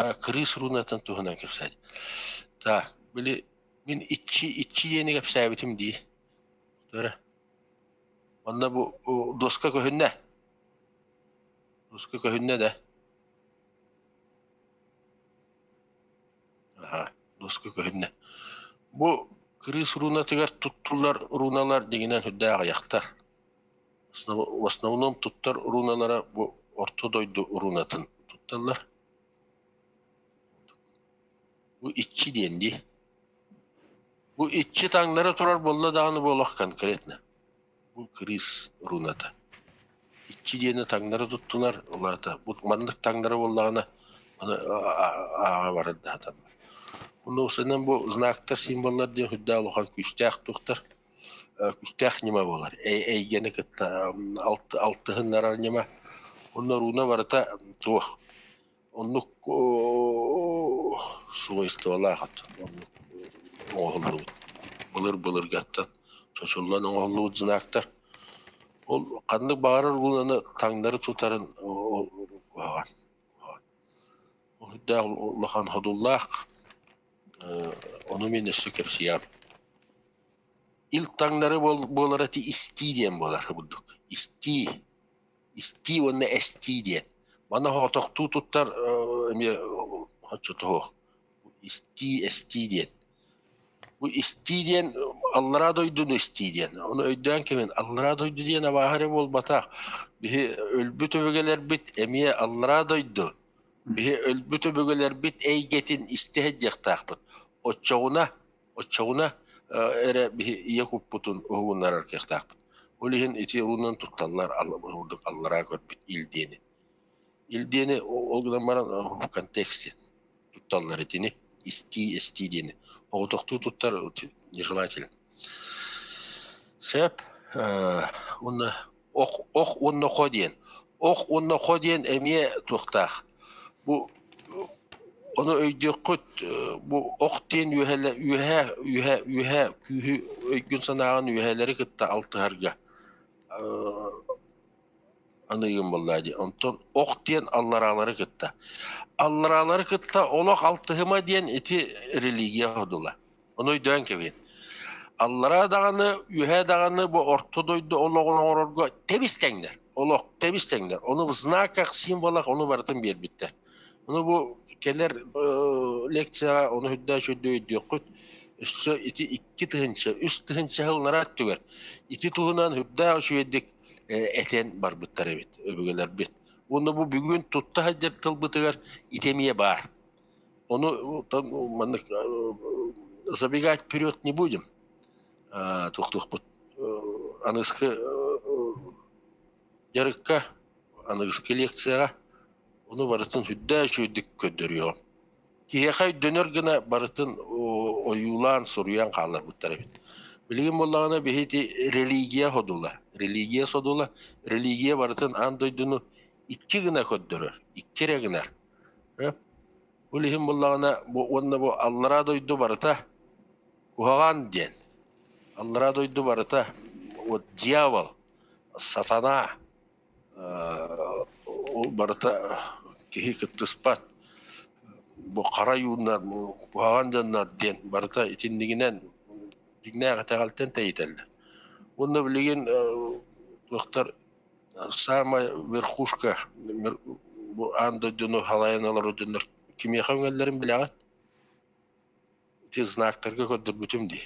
Кырыыс руунатын туһунан кэпсээтим. Так, били мин иччи иччи диэни кэпсээбитим дии. Туора. Онно бу доска көһүннэ. Доска көһүннэ да. Аха, доска көһүннэ. Бу кырыыс руунатыгар туттуллар руналар дьиҥинэн сүрдээх аҕыйахтар. В основном туттар руналара бу Орто дойду рунатын тутталлар. Бу иччи диэн дии. Бу иччи таҥнары турар буолла даҕаны буолуох конкретно. Бу кырыыс руната. Иччи диэни таҥнары туттунар, ол аата бу маннык таҥнары буоллаҕына аны ааҕа барар да сатаммат. Онно уопсайынан бу знактар, символлар диэн сүрдээх улахан күүстээх туохтар күүстээх ньыма буолар. Эйгэни кытта алтыһыннарар ньыма. Онно руна барыта туох оннук свойстволаах оннук оҥоһуллубут. Былыр-былыргаттан чочуллан оҥоһуллубут знактар. Ол ханнык баҕарар рунаны таҥнары тутарын ол куһаҕан. Сүрдээх улахан содуллаах. Ону мин өссө кэпсиэм. Ил таҥнары буолара ити истии диэн буолар курдук. Истии, истии уонна эстии диэн. Маны соҕотохтуу туттар эмиэ оччотуох. Истии, эстии диэн. Бу истии диэн аллараа дойдуну истии диэн. Ону өйдөөн кэмин аллараа дойду диэн абааһы эрэ буолбатах. Биһи өлбүт өбүгэлэрбит эмиэ аллараа дойду. Биһи өлбүт өбүгэлэрбит эйгэтин истэ сылдьыахтаахпыт. Оччоҕуна Оччоҕуна эрэ биһи ийэ куппутун уһугуннарар кыахтаахпыт. Ол иһин ити уруунан тутталлар ордук аллараа көрбүт ил диэни. Ил диэни ол гынан баран в контексте тутталлар итини истии эстии диэни. Оҕотохтуу туттар нежелательно. Сөп уонна ох ох уонна хо диэн. Ох уонна хо диэн эмиэ туохтаах. Бу ону өйдүөххүт бу ох диэн үөһэ үөһэ үөһэ үөһэ күүһү өйгүн-санааҕын үөһэлэри кытта алтыһарга аныыгын буоллаа дии. Онтон ох диэн аллараалары кытта. Аллараалары кытта олох алтыһыма диэн ити религия содула. Ону өйдөөн кэбиһин. Аллараа даҕаны, үөһээ даҕаны бу орто дойду олоҕун оҥорорго тэбис тэҥнэр. Олох тэбис тэҥнэр. Ону в знаках, символах ону барытын биэрбиттэр. Ону бу кэлэр лекцияҕа ону үрдээх үчүгэйдик өйдүөххүт. Өссө ити 2000, 3000 сыл ынараа өттүгэр ити туһунан үрдээх үчүгэйдик этэн барбыттар эбит өбүгэлэрбит. Уонна бу бүгүн тутта сылдьар тылбытыгар ити эмиэ баар. Ону маннык забегать вперед не будем. Туохтуохпут аныгыскы дьарыкка, аныгыскы лекцияҕа ону барытын сүрдээх үчүгэйдик көрдөрүөҕүм. Киһиэхэ өйдөнөр гына барытын ойуулаан, суруйан хаалларбыттар эбит. Билигин буоллаҕына биһи ити религия содула, религия содула, религия барытын аан дойдуну икки гына көрдөрөр, икки эрэ гынар. Ол иһин буоллаҕына бу уонна бу аллараа дойду барыта куһаҕан диэн. Аллараа дойду барыта вот дьявол, сатана ол барыта киһи кыттыспат. Бу хара ойууннар, куһаҕан дьоннор диэн барыта итиннигинэн дьиҥнээх итэҕэлтэн тэйитэллэр. Уонна билигин туохтар Саамай верхушка бу аан дойдуну халайан олорор дьоннор кимиэхэ үҥэллэрин билэҕит? Ити знактарга көрдөрбүтүм дии.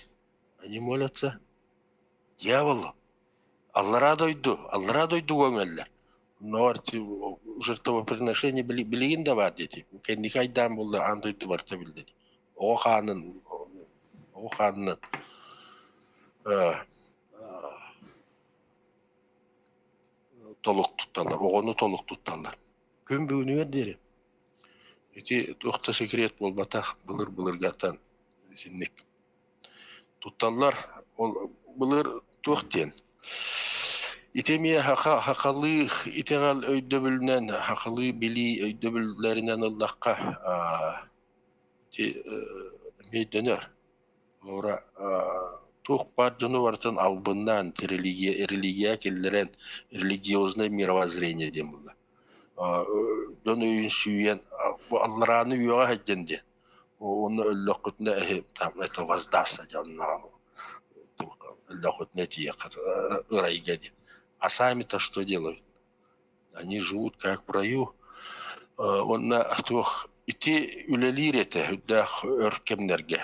Они молятся дьяволу. Аллараа дойду, аллараа дойдуга үҥэллэр. Но жертвоприношение билигин да баар диэти. Кэнники айдаан буолла аан дойду барыта биллэ дии. Оҕо хаанын, оҕо хаанынан толук тутталлар, оҕону толук тутталлар. Күн бүгүнүгэр диэри ити туох да секрет буолбатах былыр-былыргаттан итинник тутталлар. Ол былыр туох диэн ити эмиэ саха сахалыы итэҕэл өйдөбүлүнэн, сахалыы билии өйдөбүллэринэн ыллахха ити эмиэ өйдөнөр. Холобура, туох баар дьону барытын албыннаан, религия, религия киллэрэн, религиозное мировоззрение диэн буолла. Дьон өйүн сүүйэн, Бу алларааны үөҕэ сылдьан диэн. Уонна өллөххүтүнэ эһи там это воздастся дьонноох өллөххүтүнэ тиийиэххит ырайга диэн. А сами-то что делают? Они живут как в раю. Уонна туох ити үлэлиир этэ үрдээх өр кэмнэргэ.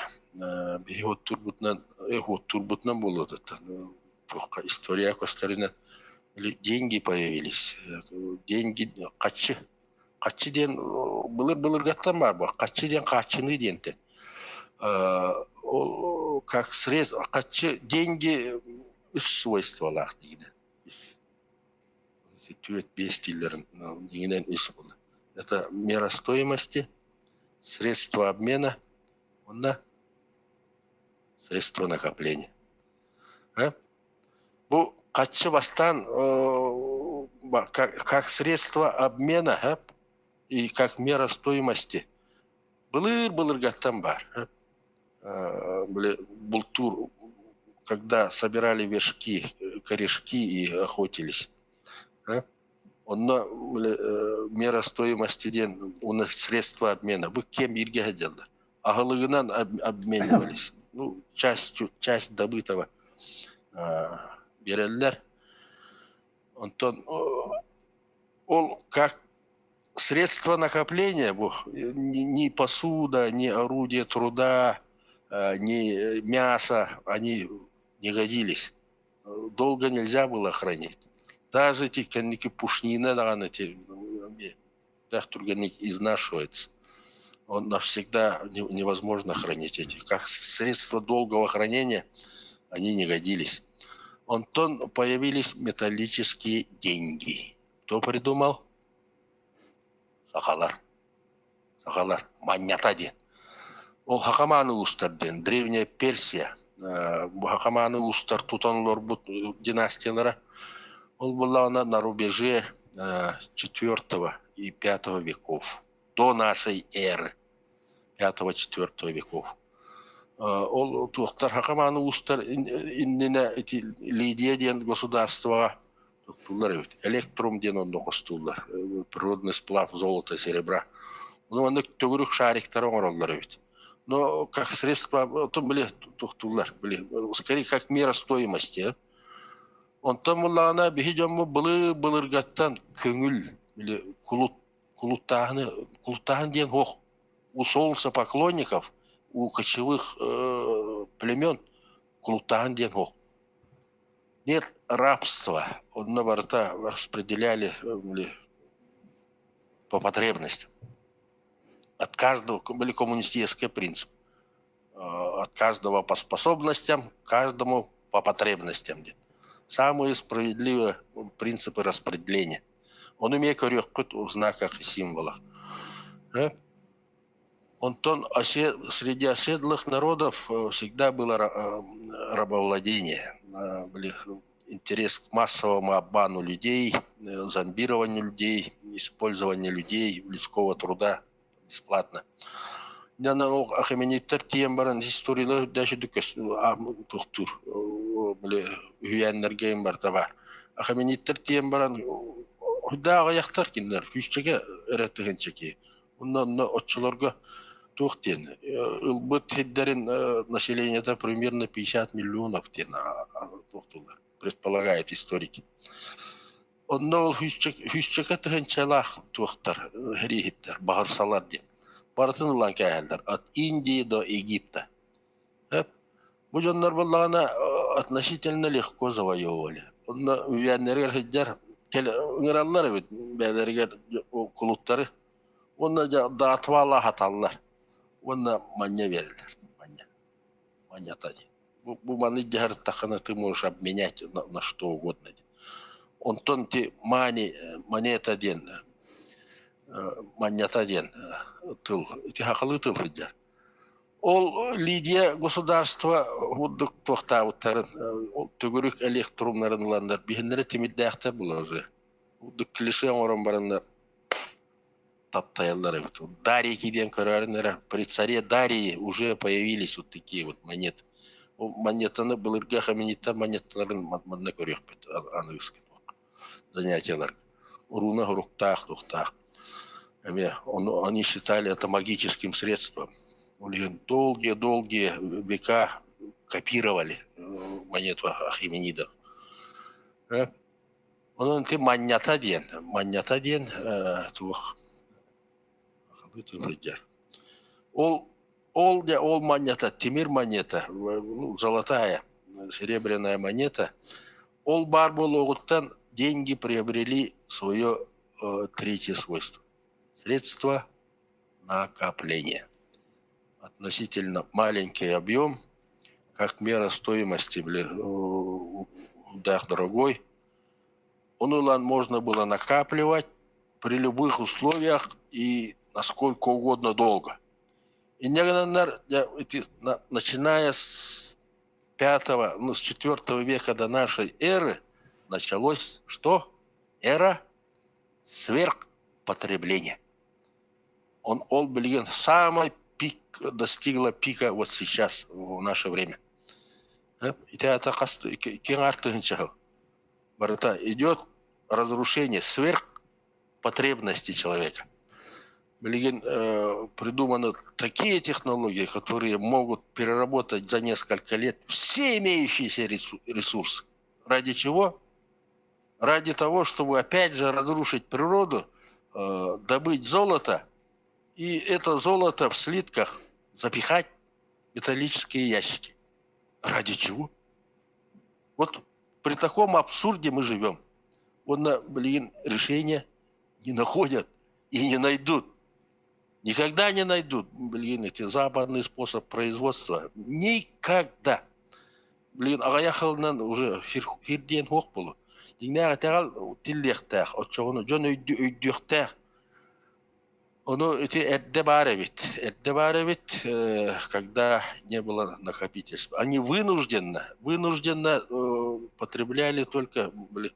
Биһи оттуурбутунан оттуурбутунан буолуо туохха история көстөрүнэн деньги появились. Деньги хаччы хаччы диэн былыр-былыргаттан баар буо хаччы диэн хааччыныы диэнтэн. Ол как средство хаччы деньги үс свойстволаах диигинэн. Түөрт биэс дииллэрин дьиҥинэн үс буолар. Это мера стоимости, средство обмена уонна средство накопления. Бу хаччы бастаан как средство обмена и как мера стоимости былыр-былыргаттан баар. Бултуур, когда собирали вершки, корешки и охотились. Онно мера стоимости диэн у нас средства обмена. Бу кем бииргэ сылдьаллар. Аһылыгынан обменивались. Ну, часть, часть добытого биэрэллэр. Онтон ол как средство накопления бу ни посуда, ни орудие труда, ни мясо, они не годились. Долго нельзя было хранить. Даже эти кэнники пушнина даҕаны эти түргэнник изнашивается. Он навсегда невозможно хранить эти. Как средство долгого хранения они не годились. Онтон появились металлические деньги. Кто придумал? Сахалар. Сахалар. Манньата диэн. Ол Хакамааны уустар диэн, Древняя Персия. Бу Хакамааны уустар тутан олорбут династиялара. Ол буоллаҕына на рубеже четвертого и пятого веков. До нашей эры. Пятого-четвертого веков. Ол туохтар Хакамааны уустар иннинэ ити Лидия диэн государствоҕа туттуллар эбит. Электрум диэн онно хостууллар. Природный сплав золота, серебра. Ону маннык төгүрүк шариктары оҥороллор эбит. Но как средство, отон били туттуллар, били, скорее как мера стоимости. Онтон буллаҕына биһи дьоммут былы былыргаттан көҥүл, били кулут кулуттааһыны кулуттааһын диэн суох. У солнца поклонников, у кочевых племен кулуттааһын диэн суох. Нет рабства. Онно барыта распределяли по потребностям. От каждого были коммунистический принцип. От каждого по способностям, каждому по потребностям. Самые справедливые принципы распределения. Ону эмиэ көрүөххүт в знаках и символах. Онтон среди оседлых народов всегда было рабовладение. Были интерес к массовому обману людей, зомбированию людей, использованию людей, людского труда бесплатно. Дьэ ол Ахеменидтэр тиийэн баран историялар үрдээччи туохтуур били үһүйээннэргэ барыта баар. Ахеменидтэр тиийэн баран үрдээх аҕыйахтар кинилэр күүсчэгэ эрэ тыһыынча киһи. Онно онно оччолорго туох диэн ылбыт сирдэрин населениета примерно 50 миллионов диэн туохтууллар предполагает историки. Онно ол сүүсчэкэ тыһыынчалаах туохтар сэрииһиттэр, баҕарсалар диэн. Барытын ылан кээһэллэр от Индии до Египта. Бу дьоннор буоллаҕына относительно легко завоевывали. Онно үһүйээннэригэр сылдьар ыҥыраллар эбит бэйэлэригэр кулуттары. Уонна дьэ даатвала аһаталлар. Уонна манньа биэрэллэр. Манньа. Манньата диэн. Бу, бу маны дьаһарыттаххына ты можешь обменять на, на что угодно диэн. Онтон ти мани монета диэн манньата диэн тыл ити хахалыы тыл сылдьар. Ол Лидия государство курдук туохтаабыттарын төгүрүк электрумнарын ыланнар биһиннэрэ тимирдээхтэр булар. Курдук клише оҥорон бараннар таптайаллар эбит. Дарийки диэн көрөөрүн эрэ при царе Дарии уже появились вот такие вот монеты. Ол монетаны былыргы ахеменидтар монеталарын манна көрүөхпүт аныгыскы занятиеларга. Руна хуруктаах, туохтаах. Эмиэ ону они считали это магическим средством. Ол иһин долгие-долгие века копировали монету Ахименидов. Онон ити манньата диэн, манньата диэн туох сылдьар. Ол ол дьэ ол монета, тимир монета, ну, золотая, серебряная монета, ол баар буолуоҕуттан деньги приобрели свое третье свойство. Средство накопления. Относительно маленький объем, как мера стоимости, да, дорогой. Он можно было накапливать при любых условиях и насколько угодно долго. И начиная с пятого, ну, с четвертого века до нашей эры началось что? Эра сверхпотребления. Он ол билигин самый пик достигла пика вот сейчас, в наше время. Ити аата хас киэҥ аартыһынча барыта идет разрушение сверхпотребности человека. Билигин придуманы такие технологии, которые могут переработать за несколько лет все имеющиеся ресурсы. Ради чего? Ради того, чтобы опять же разрушить природу, добыть золото и это золото в слитках запихать в металлические ящики. Ради чего? Вот при таком абсурде мы живем. Уонна билигин решения не находят и не найдут. Никогда не найдут, блин, эти западный способ производства. Никогда. Блин, аҕыйах сылынан уже сир диэн суох буолуо. Дьиҥнээх итэҕэл тиллиэхтээх, оччоҕуна дьон өйдүөхтээх. Ону ити эрдэ баар эбит. Эрдэ баар эбит, когда не было накопительства. Они вынужденно, вынужденно потребляли только, блин,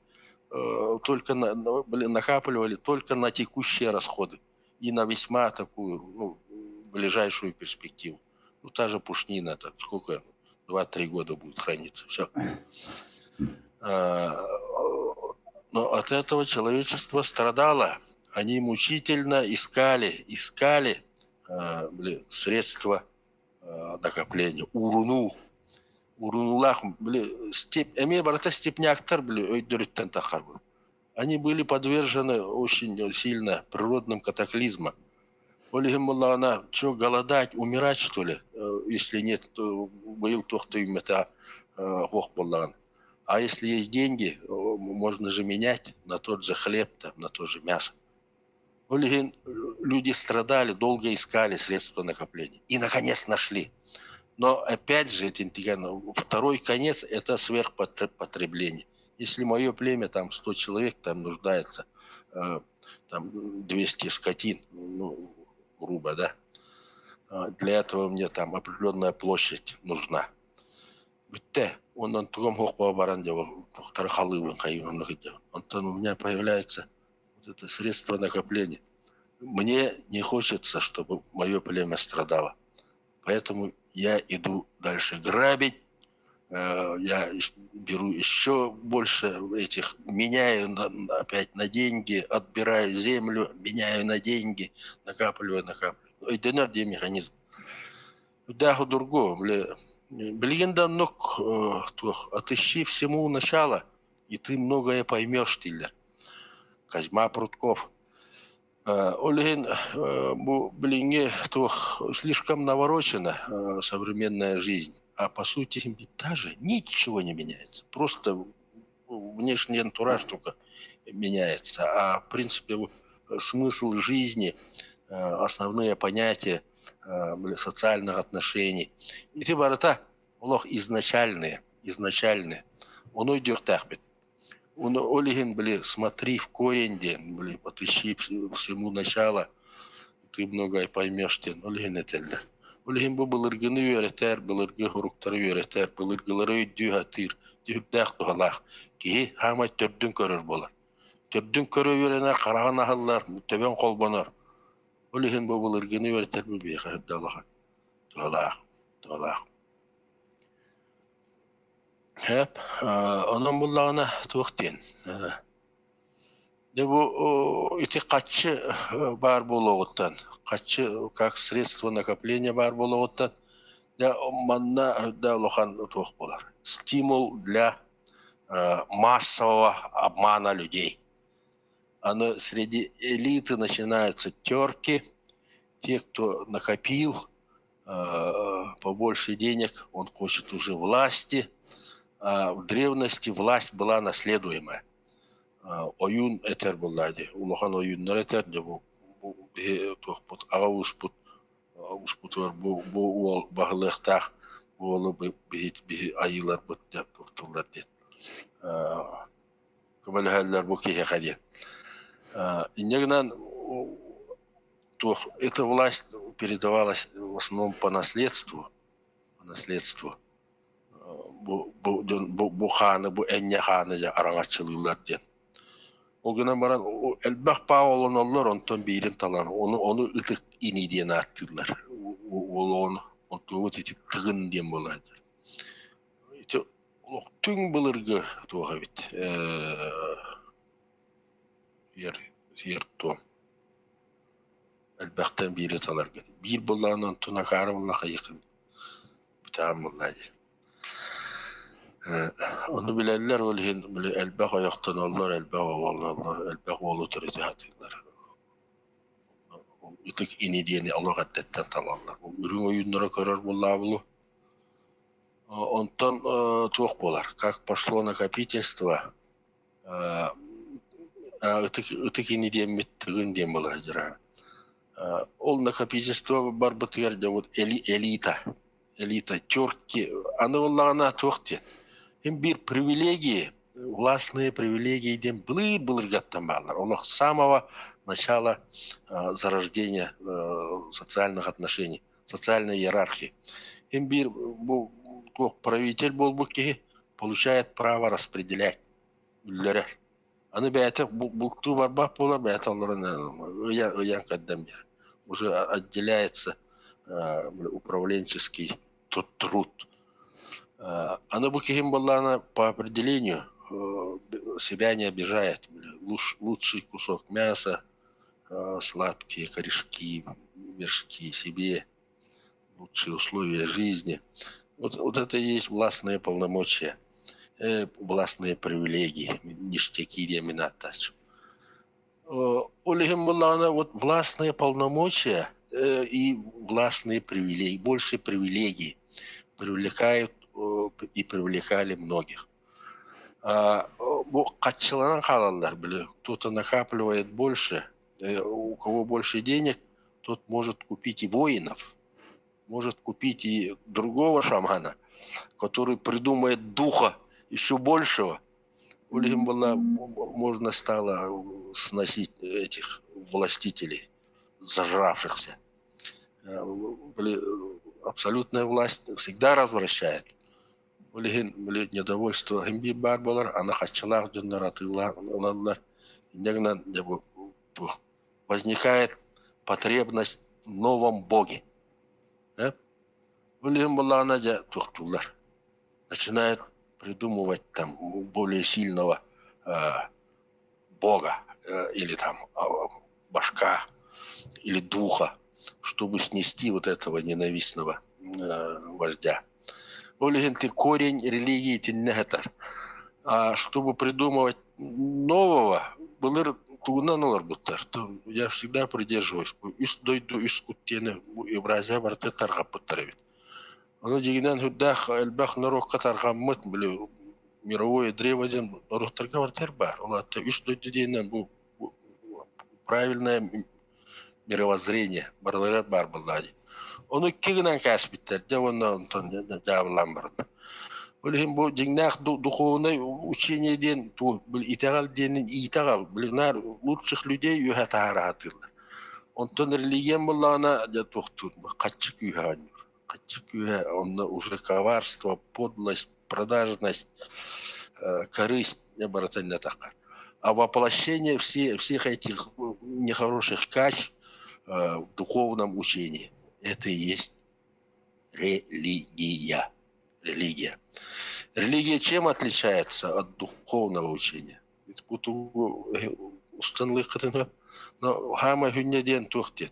только на, блин, накапливали только на текущие расходы и на весьма такую, ну, ближайшую перспективу. Ну, та же пушнина, так сколько, 2-3 года будет храниться, все. Но от этого человечество страдало. Они мучительно искали, искали блин, средства накопления, уурунуу. Уурунуулаах, били, степ, эмиэ барыта степняктар, били, өйдөрүттэн таххар. Они были подвержены очень сильно природным катаклизмам. Ол иһин буоллаҕына, что голодать, умирать что ли, если нет, быйыл туох да үүммэтэ суох буоллаҕына. А если есть деньги, можно же менять на тот же хлеб, там, на то же мясо. Ол иһин люди страдали, долго искали средства накопления. И, наконец, нашли. Но опять же, второй конец – это сверхпотребление. Если мое племя, там 100 человек там нуждается, там 200 скотин, ну, грубо, да, для этого мне там определенная площадь нужна. Бүттэ, онон тугум суох баран дьэ халыыбын хайыыбын Онтон у меня появляется вот это средство накопления. Мне не хочется, чтобы мое племя страдало. Поэтому я иду дальше грабить, я беру еще больше этих, меняю опять на деньги, отбираю землю, меняю на деньги, накапливаю, накапливаю. Өйдөнөр дии механизм. Да, другого. Билигин да оннук туох, отыщи всему начало, и ты многое поймешь дииллэр. Козьма Прутков. Ол иһин бу билиҥҥи туох слишком наворочена современная жизнь, а по сути та же, ничего не меняется. Просто внешний антураж только меняется, а в принципе смысл жизни, основные понятия социальных отношений. Ити барыта олох изначальные, изначальные. Ону өйдүөхтээхпит. Ол иһин, били, смотри в корень диэн, били, отыщи всему начало, ты многое поймешь диэн, ол иһин этэллэр. Ол иһин бу былыргыны үөрэтэр, былыргы суруктары үөрэтэр, былыргылары өйдүү сатыыр, түһүрдээх туһалаах. Киһи хаамай төрдүн көрөр буолар. Төрдүн көрө үөрэнэр, хараҕын аһыллар, төбөҥ холбонор. Ол иһин бу былыргыны үөрэтэр бу биһиэхэ үрдэ улахан туһалаах, туһалаах. Сөп. Онон буллаҕына туох диэн? Дьэ бу ити хаччы баар буолуоҕуттан, хаччы как средство накопления баар буолуоҕуттан, дьэ манна да улахан туох буолар. Стимул для массового обмана людей. Аны среди элиты начинаются терки, те, кто накопил побольше денег, он хочет уже власти. А в древности власть была наследуемая. Ойуун этэр буоллаа дии, улахан ойууннар этэр дьэ бу биһи туохпут аҕа ууспут ууспутугар бу бу уол баһылыахтаах уолу биһи биһи айыыларбыт деп туохтууллар диэн көмөлөһөллөр бу киһиэхэ диэн. Инньэ гынан туох эта власть передавалась в основном по наследству, по наследству. Бу бу дьон бу бу хааны бу энньэ хааны дьэ араҥаччылыыллар диэн. Ол гынан баран элбэх паа олоноллор онтон биирин талан ону ону ытык ини диэн ааттыыллар. Уол оҕону онтугут ити тыгын диэн буолар. Ити олох түҥ былыргы туох эбит ер сиэр-туом элбэхтэн биири таларгыт. Биир буоллаҕына онтун акаары буолла хайыаххын бүтэҕин буоллаа дии. Ону билэллэр ол иһин били элбэх ойохтоноллор, элбэх оҕолоноллор, элбэх уолу төрөтө сатыыллар. Ытык ини диэни олох эрдэттэн талаллар. Үрүҥ ойууннара көрөр буоллаабылу Онтон туох буолар, как пошло накопительство, ытык ытык ини диэммит тыгын диэн буола сылдьара. Ол накопительство барбытыгар дьэ вот элита, элита, терки, аны буоллаҕына туох диэн, син биир привилегии, властные привилегии диэн былыр-былыргаттан бааллар. Олох с самого начала зарождения социальных отношений социальной иерархии. Им биир бу туох правитель буолбут киһи получает право распределять үллэрэр. Аны бэйэтэ бултуу барбат буолар, бэйэтэ олорон ыйан ыйан кэрдэн биэрэр. Уже отделяется управленческий труд. Аны бу киһим буоллаҕына по определению себя не обижает. Лучший кусок мяса, сладкие корешки, вершки себе, лучшие условия жизни. Вот, вот это и есть властные полномочия, властные привилегии, ништяки диэмин ааттааччы. Ол иһин буоллаҕына вот властные полномочия и властные привилегии, больше привилегий привлекают и привлекали многих. Бу хаччыланан хаалаллар, били, кто-то накапливает больше, у кого больше денег, тот может купить и воинов, может купить и другого шамана, который придумает духа еще большего. Ол иһин была можно стало сносить этих властителей, зажравшихся. Абсолютная власть всегда развращает. Ол иһин били недовольство иһин биир баар буолар, аны хаччылаах дьоннор атыылаан ылаллар. Инньэ гынан дьэ бу возникает потребность в новом боге. Ол иһин буоллаҕына дьэ туохтууллар. Начинает придумывать там более сильного бога или там башка или духа, чтобы снести вот этого ненавистного вождя. Ол иһин ты корень религии итиннэ сытар. А чтобы придумывать нового, былыр тугунан олорбуттар. Я всегда придерживаюсь. Үс дойду, үс кут диэни Евразия барыта тарҕаппыттар эбит. Ону дьиҥинэн сүрдээх элбэх норуокка тарҕаммыт, били мировое древо диэн норуоттарга барытыгар баар. Ол аата үс дойду диэнинэн бу правильное мировоззрение барыларыгар баар буоллаҕа дии. Ону икки гынан кээспиттэр дьэ уонна онтон дьаабылаан баран. Ол иһин бу дьиҥнээх духовнай учение диэн итэҕэл диэнин иитэҕэл били наар лучших людей үөһэ таһаара сатыыллар. Онтон религиям буоллаҕына дьэ туохтуур хаччы күүһэ оонньуур. Хаччы күүһэ онно уже коварство, подлость, продажность, корысть барыта иннэ таххар. А воплощение всех этих нехороших качеств в духовном учении это и есть религия. Религия. Религия чем отличается от духовного учения? устан ылыаххытын сөп. Но хаамай хүнньэ диэн туох диэн.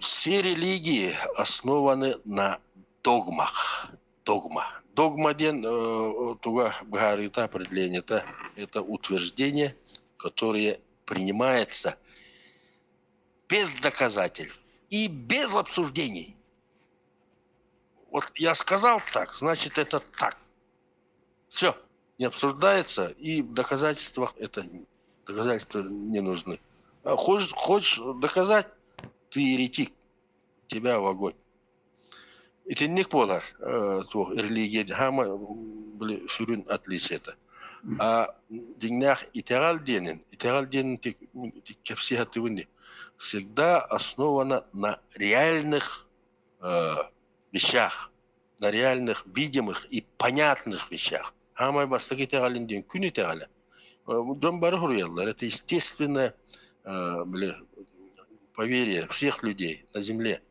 Все религии основаны на догмах. Догма. Догма диэн туга быһаарыыта, определениета это утверждение, которое принимается без доказательств и без обсуждений. Вот я сказал так, значит это так. Все, не обсуждается, и в доказательствах это доказательства не нужны. А хочешь, хочешь доказать, ты еретик, тебя в огонь. Итинник буолар туох религия хаама били сүрүн отличиета. А дьиҥнээх итэҕэл диэнин, итэҕэл диэнин кэпсии сатыыбын дии. Всегда основана на реальных вещах, на реальных, видимых и понятных вещах. Хаамай бастакы итэҕэлин диэн күн итэҕэлэ. Дьон бары суруйаллар. Это естественное поверье всех людей на земле.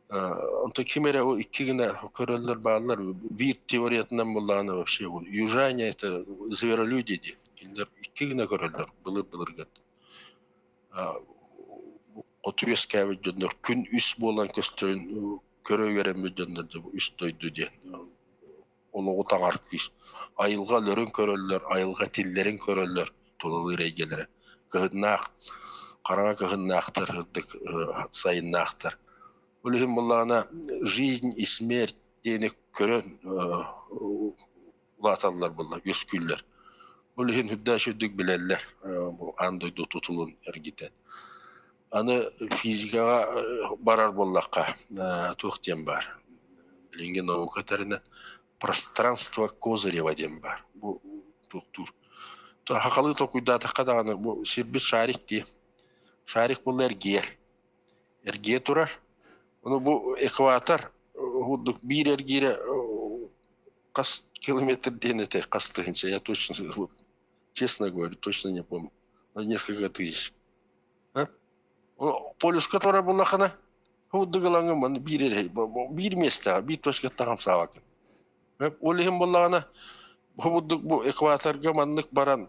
Онтон ким эрэ ол икки гына көрөллөр бааллар. Биир теориятынан буоллаҕына вообще южане это зверолюди диэн. Кинилэр икки гына көрөллөр былыр-былыргы. Хоту үөскээбит дьоннор күн үс буолан көстөрүн көрө үөрэммит дьоннор дьэ бу үс дойду диэн олоҕу таҥар күүс. Айылҕа өлөрүн көрөллөр, айылҕа тиллэрин көрөллөр тулалыыр эйгэлэрэ. Кыһыннаах, хараҥа кыһыннаахтар, сырдык сайыннаахтар. Ол иһин буоллаҕына жизнь и смерть диэни көрөн улааталлар буолла, үөскүүллэр. Ол иһин үрдээх үрдүк билэллэр бу аан дойду тутулун эргитэн. Аны физикаҕа барар буоллахха, туох диэн баар, билиҥҥи наука этэринэн пространство Козырева диэн баар. Бу туохтуур. Хахалыы толкуйдаатахха даҕаны бу сирбит шарик дии. Шарик буолла эргийэр. Эргийэ турар. Ону бу экватор курдук биир эргиирэ хас километр диэн этэ, хас тыһыынча, я точно, честно говорю, точно не помню. Но несколько тысяч. Полюска турар буоллахына, курдук ылаҥҥын биир эрэ биир миэстэҕэ, биир точкаттан хамсаабаккын. Ол иһин буоллаҕына, бу курдук бу экваторга маннык баран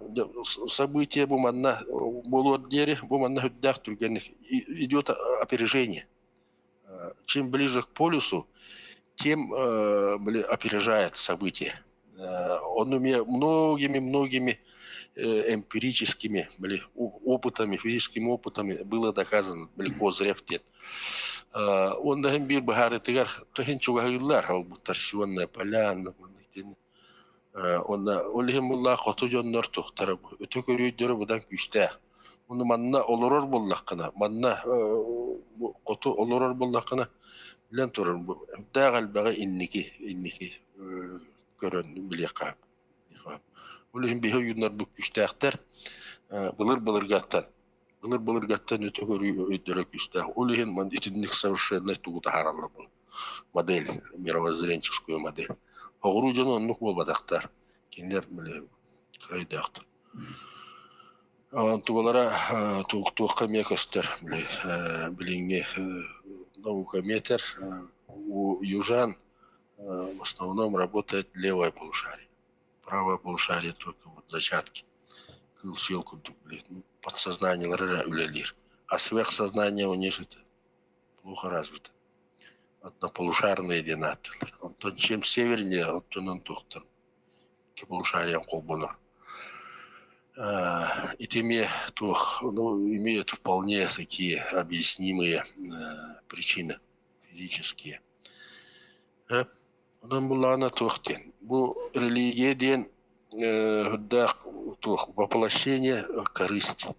событие бу манна буолуор диэри, бу манна сүрдээх түргэнник идет опережение. Чем ближе к полюсу, тем опережает события. Он умеет многими-многими эмпирическими опытами, физическими опытами было доказано, Козырев диэн. Онно иһин биир быһаарытыгар иһин чугаһыыллар, ол торсионная поляна, Уонна ол иһин буллаах хоту дьоннор туохтара өтө көрүүрдэрэ быдан күүстээх. Ону манна олорор буоллаххына, манна хоту олорор буоллаххына, билэн турар бу эмтээх элбэҕи инники инники көрөн билиэххэ сөп. Ол иһин биһи ойууннарбыт күүстээхтэр былыр-былыргаттан былыр-былыргаттан өтө көрүү өйдөрө күүстээх. Ол иһин итинник совершеннай тугу таһаараллар бу модель, мировоззренческую модель. Оҕуруу дьоно оннук буолбатахтар. Кинилэр били кырайдаахтар. Онтугалара туохха эмиэ көстөр били билиҥҥи наука метр у южан в основном работает левое полушарие. Правое полушарие только вот зачатки. Кыл-сүөл курдук, блин, ну, подсознаниелара үлэлиир. А сверхсознание у них это плохо развито. Однополушарные диэн ааттыыллар. Онтон чем севернее, оттонон туохтар икки полушарием холбонор. Ити эмиэ туох, ну, имеют вполне такие объяснимые причины физические. Онон буллаҕына туох диэн, бу религия диэн үрдээх туох воплощение корысти,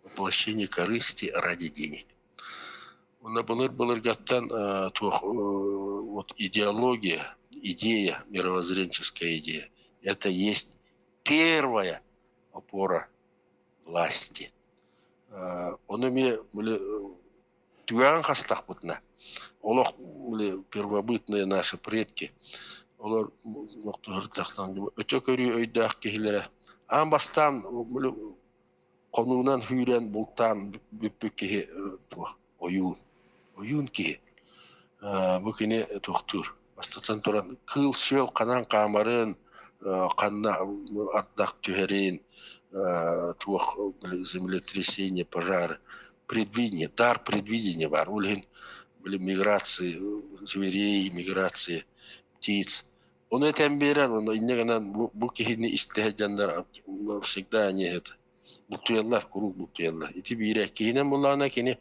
воплощение корысти ради денег. Уонна былыр-былыргаттан туох вот идеология, идея, мировоззренческая идея, это есть первая опора власти. Ону эмиэ түгэҕин хастахпытына, олох первобытные наши предки, олор өтө көрүү өйдөөх киһилэрэ аан бастаан хонуунан сүүрэн бултаан бүппүт киһи туох ойуун ойуун киһи бу кини туохтуур бастатан туран кыыл-сүөл ханан хаамарын ханна ардах түһэрин. Туох землетрясение, пожары, предвидение, дар предвидения баар. Ол иһин били миграции зверей, миграции птиц. Ону этэн биэрэр, ону инньэ гынан бу киһини истэ сылдьаннар всегда они это бултуйаллар, куруук бултуйаллар. Ити биирэ киһинэн буллаҕына кини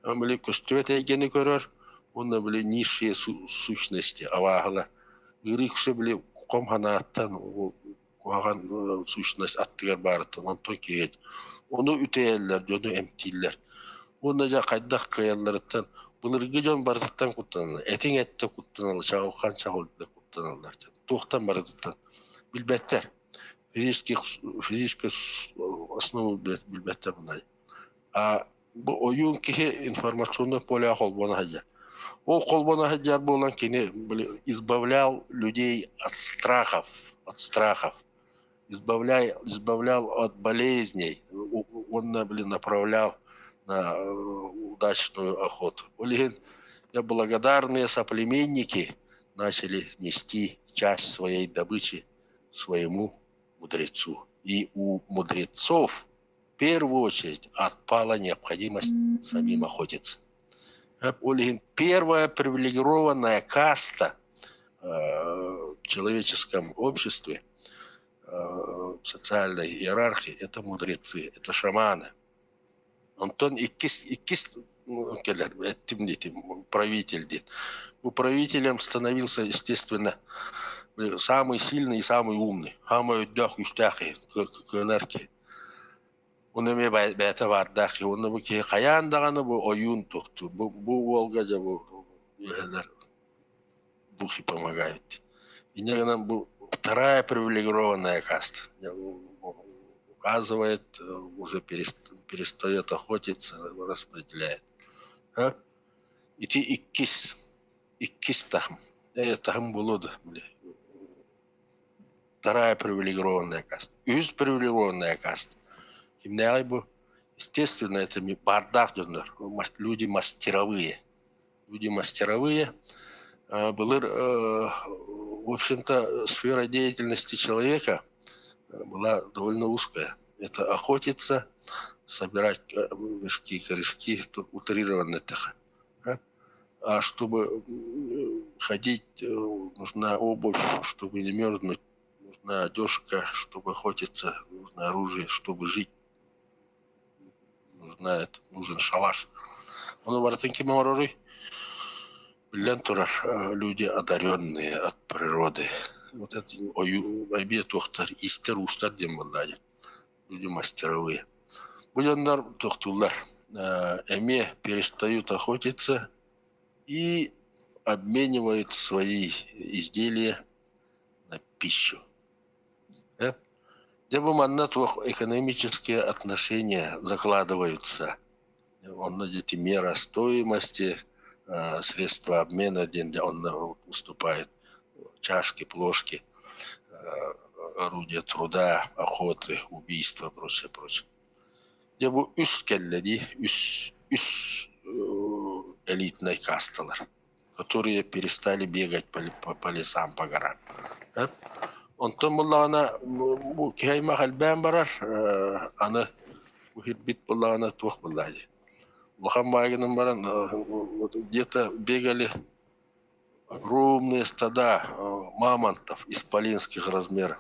били көстүбэт эйгэни көрөр уонна били низшие сущности абааһылар ыарыы үксэ били хом санааттан куһаҕан сущность аттыгар баарыттан онтон киһи ону үтэйэллэр, дьону эмтииллэр. Уонна дьэ хайдах кыайалларыттан былыргы дьон барытыттан куттаналлар. Этиҥ эттэ куттаналлар, чаҕылхан чаҕылда куттаналлар. Туохтан барытыттан билбэттэр. Физических, физическая основу билбэттэр мынай. А бу ойуун киһи информационное поле холбоно сылдьар. Ол холбоно сылдьар буолан кини избавлял людей от страхов, от страхов. Избавляй, избавлял от болезней, он, блин, направлял на удачную охоту. Ол иһин благодарные соплеменники начали нести часть своей добычи своему мудрецу. И у мудрецов в первую очередь отпала необходимость самим охотиться. Ол иһин первая привилегированная каста в человеческом обществе, в социальной иерархии – это мудрецы, это шаманы. Онтон иккис, иккис кэлэр, эттим диэтим, правитель диэн. Бу правителем становился, естественно, самый сильный и самый умный, самый өйдөөх күүстээх киһи, кыанар киһи. Уну эмиэ бэйэтэ баардаах киһи. Уонна бу киһи хайаан даҕаны бу ойуун туохтуур. Бу уолга дьэ бу үөһэлэр духи помогают. Инньэ гынан бу вторая привилегированная каста указывает, уже перестает охотиться, распределяет. А? Ити иккис, иккис таһым. Таһым буолуо да, Вторая привилегированная каста. Үһүс привилегированная каста. Кимнээҕий бу? Естественно, это баардаах дьоннор, люди мастеровые. Люди мастеровые. Былыр, в общем-то, сфера деятельности человека была довольно узкая. Это охотиться, собирать мешки, корешки, утрированно А чтобы ходить, нужна обувь, чтобы не мерзнуть, нужна одежка, чтобы охотиться, нужно оружие, чтобы жить, нужна это, нужен шалаш. Ону барытын ким оҥороруй? Биллэн турар, люди одаренные от природы. Вот это ойуу туохтар, истэр уустар диэн буоллаа люди мастеровые. Бу дьоннор туохтууллар, эмиэ перестают охотиться и обменивают свои изделия на пищу. Дьэ бу манна туох экономические отношения закладываются. Онно эти мера стоимости, средства обмена диэн онно уступает чашки, плошки, орудия труда, охоты, убийства, прочее, прочее. Дьэ бу үс кэллэ дии, үс, үс элитнай касталар, которые перестали бегать по лесам, по горам. Онтон буллаҕына бу киһи аймах элбээн барар, аны бу кирбит буллаҕына туох буллаа дии. Улахан баайгынан баран где-то бегали огромные стада мамонтов исполинских размеров.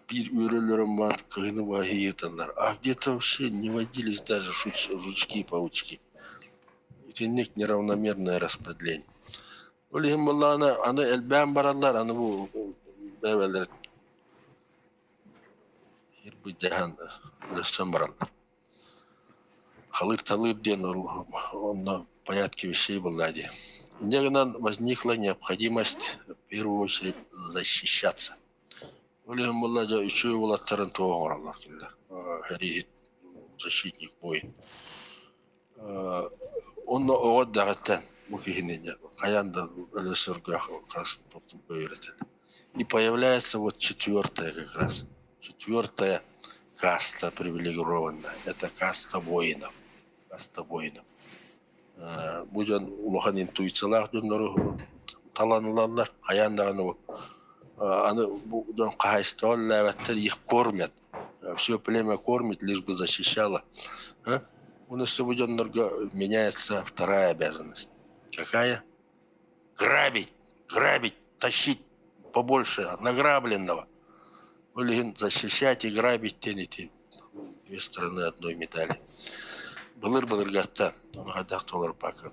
Биир үөрэллэрин баан кыһыны баһыйыталлар. А где-то вообще не водились даже жучки и паучки. Итинник неравномерное распределение. Ол иһин буоллаҕына аны элбээн бараллар, аны бу бэйэлэр сир былдьаһан өлөссөн бараллар. Халыыр-талыыр диэн онно порядке вещей была дии. Инньэ гынан возникла необходимость в первую очередь защищаться. Ол иһин буолла дьэ үчүгэй уолаттарын туох оҥороллор кинилэр сэрииһит защитник воин. Онно оҕо эрдэҕиттэн бу киһини хайаан да өлө-сөргөх үөрэтэн. И появляется вот четвертая как раз, четвертая каста привилегированная. Это каста воинов. Каста воинов. Бу дьон улахан интуициялаах дьоннору талан ылаллар. Хайаан даҕаны аны бу дьон хаһаайыстыба үлэлээбэттэр, их кормят. Все племя кормит, лишь бы защищало. А? У нас дьоннорго меняется вторая обязанность. Какая? Грабить, грабить, тащить побольше награбленного. Ол иһин защищать и грабить диэн ити две стороны одной медали. Былыр-былыргаттан, ону хайдах да олорбаккын.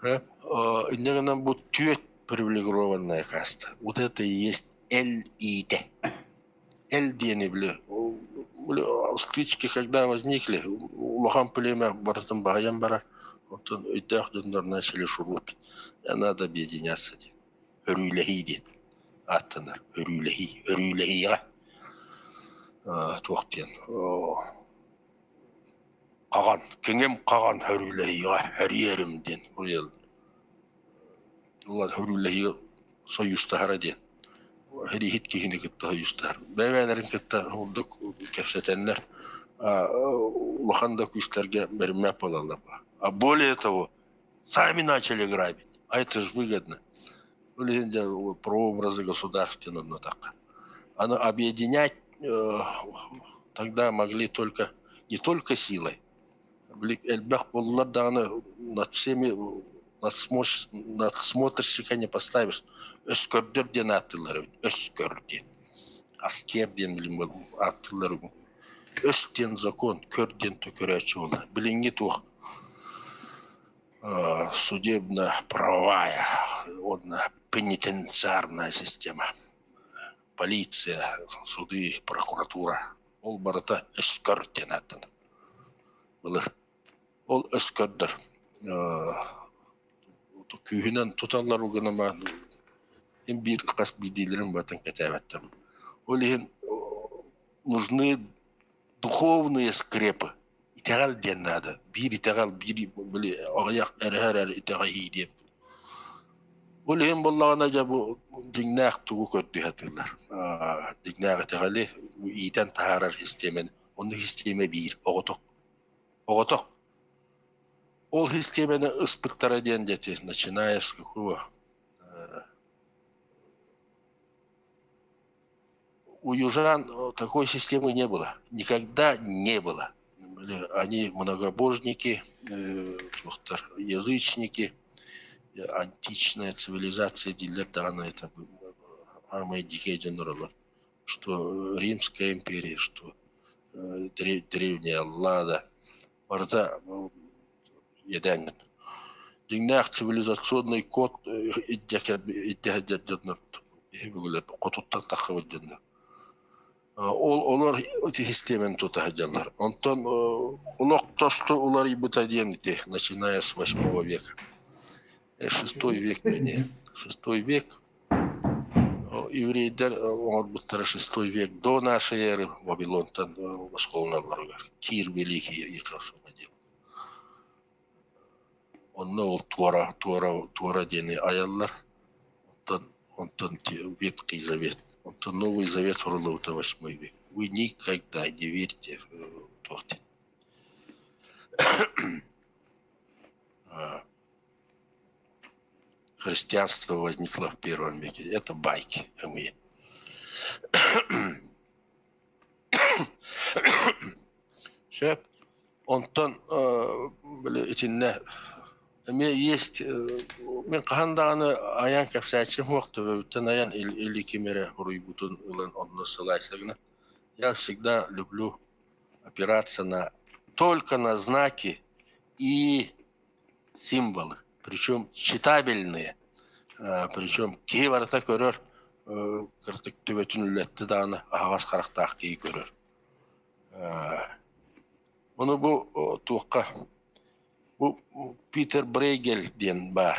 Инньэ гынан бу түөрт привилегированная каста. Вот это и есть эл-иитэ. Эл диэни били, стычки когда возникли, улахан племя барытын баһыйан барар, оттон өйдөөх дьоннор начали шурупить. Надо объединяться диэн. Өрүүлэһии диэн ааттанар. Өрүүлэһии. Өрүүлэһииҕэ туох диэн хаҕан, киҥим хаҕан өрүүлэһииҕэ өрүйэрим диэн уруйаллар. Өрүүлэһии сойуустаһара диэн. Эрииһит киһини кытта сойуустаһар. Бэйэ-бэйэлэрин кытта ордук кэпсэтэннэр улахан да күүстэргэ бэриммэт буолаллар. А более того, сами начали грабить. А это же выгодно. Ол иһин дьэ прообразы государственного так. Оно объединять тогда могли только не только силой. Элбэх буоллар даҕаны над всеми надсмотрщика не поставишь. Өскөрдөр диэн ааттыыллар эбит. Өскөр диэн. Аскер диэн билим ааттыыллар Өс диэн закон, көр диэн төкөрөөччү буолар. Билиҥҥи туох судебно-правовая уонна пенитенциарная система, полиция, суды, прокуратура ол барыта өскөр диэн ааттанар. Былыр ол өскөрдөр күүһүнэн туталлар угунама им биир хас биирдиилэрин барытын кэтээбэттэр. Ол иһин нужны духовные скрепы. Итэҕэл диэн наада. Биир итэҕэл, биир били аҕыйах эрэһэ эрэр итэҕэйии диэн. Ол иһин буоллаҕына дьэ бу дьиҥнээх тугу көрдүү сатыыллар. Дьиҥнээх итэҕэли иитэн таһаарар систиэмэни. Оннук систиэмэ биир, оҕотох. Оҕотох. Ол систиэмэни ыспыттара диэн дети, начиная с какого У южан такой системы не было. Никогда не было. Они многобожники, язычники, античная цивилизация дииллэр даҕаны это самые дикие дьоннор что Римская империя, что древняя Лада барыта иэдээн дьиҥнээх цивилизационный код ирдэһэр дьоннор бүгүлэр хотуттан таххыбыт дьоннор ол олор ити систиэмэни тута сылдьаллар онтон олох тосту уларыйбыта диэн ити начиная с восьмого века шестой век не шестой век еврейдэр оҥорбуттара шестой век до нашей эры Вавилонтан босхолоналларыгар Кир Великий их освободил Онно ол туора, туора, туора диэни айаллар. Онтон, онтон Ветхий Завет. Онтон Новый Завет суруллубута восьмой век. Вы никогда не верьте туох диэн. Христианство возникло в первом веке. Это байки, мы. Сөп. Онтон били итиннэ эмиэ есть мин хаһан даҕаны айан кэпсээччим суох төбөбүттэн айан или ким эрэ суруйбутун ылан онно ссылайся гына. Я всегда люблю опираться на только на знаки и символы, причем читабельные, причем киһи барыта көрөр, кырдьык төбөтүн үлэттэ даҕаны аһаҕас харахтаах киһи көрөр. Ону бу туохха бу Питер Брейгель диэн баар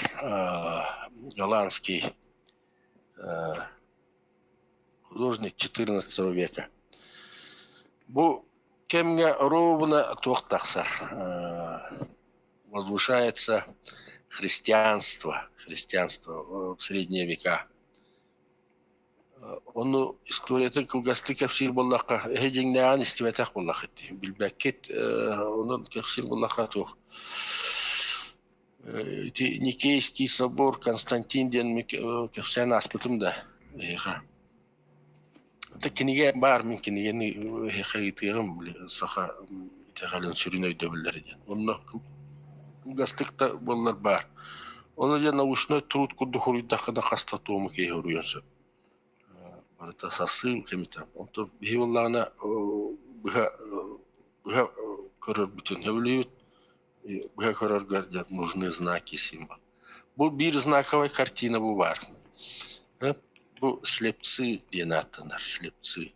голландский художник XIV века. Бу кэмҥэ ровно туох тахсар возвышается христианство, христианство в средние века. Ону историятын кылгастык кэпсиир буоллахха, эһи дьиҥнээҕин истибэтэх буоллаххыт дии. Билбэккит, онон кэпсиир буоллахха туох ити Никейский собор Константин диэн кэпсээн ааспытым да эһиэхэ. Это кинигэ баар, мин кинигэни эһиэхэ ыытыаҕым, били саха итэҕэлин сүрүн өйдөбүллэрэ диэн. Онно кылгастык да буоллар баар. Ону дьэ научнай труд курдук суруйдаххына хас да туому киһи суруйуон сөп. Барыта сарсыы кэмитэ. Онтон биһи буоллаҕына быһа быһа көрөрбүтүн сөбүлүүбүт. Быһа көрөргөр дьэ нужны знаки символ. Бу биир знаковай картина бу баар. Бу слепцы диэн ааттанар, слепцы.